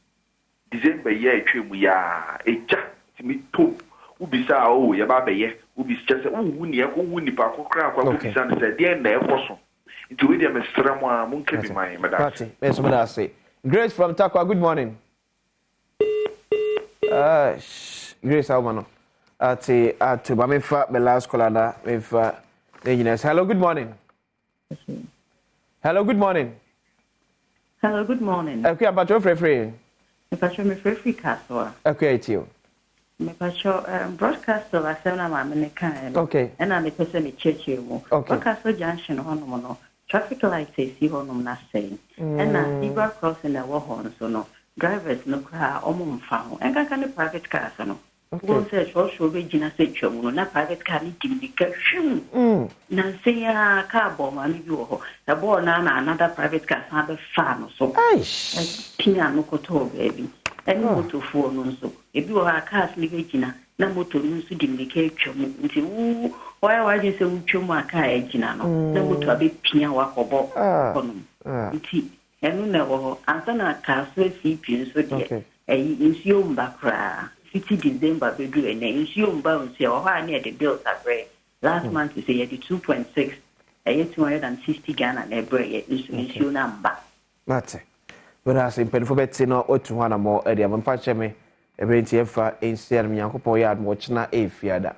December yi a etwa mu yaa, egya tumi tɔ mu. Wobisa a, o, yɛba abɛyɛ. Wobisa kyerɛ sɛ wohu nea wohu nipa ko koraa akɔ akɔbisa no sɛ deɛn na ɛkɔ so. Nti wei deɛ mesrɛ mo a monka bi ma yɛn. Meda ase. Mate, me nso meda ase. Grace from Tarkwa, good morning. Grace awoma no. Ate ato ma memfa me last caller na memfa ne nyinaa. Hello, good morning. Hello, good morning. Hello, good morning. Akua mpatro frɛfrɛ. Mepatro mefrɛfiri Kasoa. Akua etie o. Mepatro broadcast asɛm na maame ne kaeɛ no. Ɛna mepɛ sɛ mekyerɛkyerɛ mu. Broadcastle junction hɔnom no, traffic light a esi hɔnom no asɛe. Ɛna zebra crossing a ɛwɔ hɔ nso no, drivers no koraa ɔmo mfa ho. Ɛnkanka ne private cars no. Wɔn sɛ sɔɔsɔɔ bɛgyina sɛ twam no na private car no di mmirika hwim. Nansa yi ara car bɔɔ maame bi wɔ hɔ. Ɛbɔɔ no ara na another private car san bɛfaa no so. Pia no kɔtɔɔ baabi. Ɛne motofoɔ no nso. Ebi wɔ hɔ a cars no bɛgyina na moto no nso di mmirika atwa mu. Nti wo wɔayɛ w'adwene sɛ wotwa mu a car agyina no na moto abɛpia wo akɔbɔ hɔnom. Nti ɛno na ɛwɔ hɔ. Ansa na car so CP nso deɛ ɛyi nsuo mba koraa. Fiti December bɛduru ɛnɛ nsuo mba nsuo ɛwɔ hɔ a ne yɛde bills abrɛ. Last month sɛ yɛde 2.6 ɛyɛ 260 Ghana na ɛbrɛ yɛ nso nsuo no amba. Mate. Bɛrɛ ase mpanyinfoɔ bɛte na watu ho anammɔ ɛde ama mfa kyɛ me ɛbɛrɛ nti yɛmfa nsi anam Nyankopɔn yɛ adom ɔkyena ɛɛfiada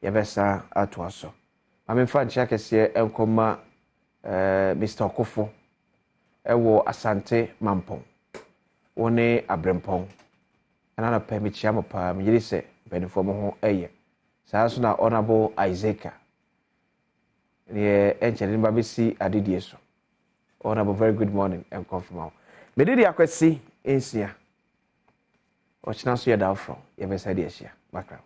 yɛbɛsa atoa so. Maame mfa nkyɛn akɛseɛ nkɔma Mr. Ɔkofo ɛwɔ Asante Mampɔn. Wo ne Abrempɔn. Ɛna anɔpɛ mekyia mo paa megyere sɛ mpanimfoɔ mo ho ɛyɛ. Saa nso na Honorable Isaac neɛ ɛnkyɛn ne ba bɛsi adedie so. Honorable, very good morning nkɔmfoma wo. Mede de akwasi nsia. Ɔkyena nso yɛ da foforɔ yɛbɛsa de ahyia. Bakra.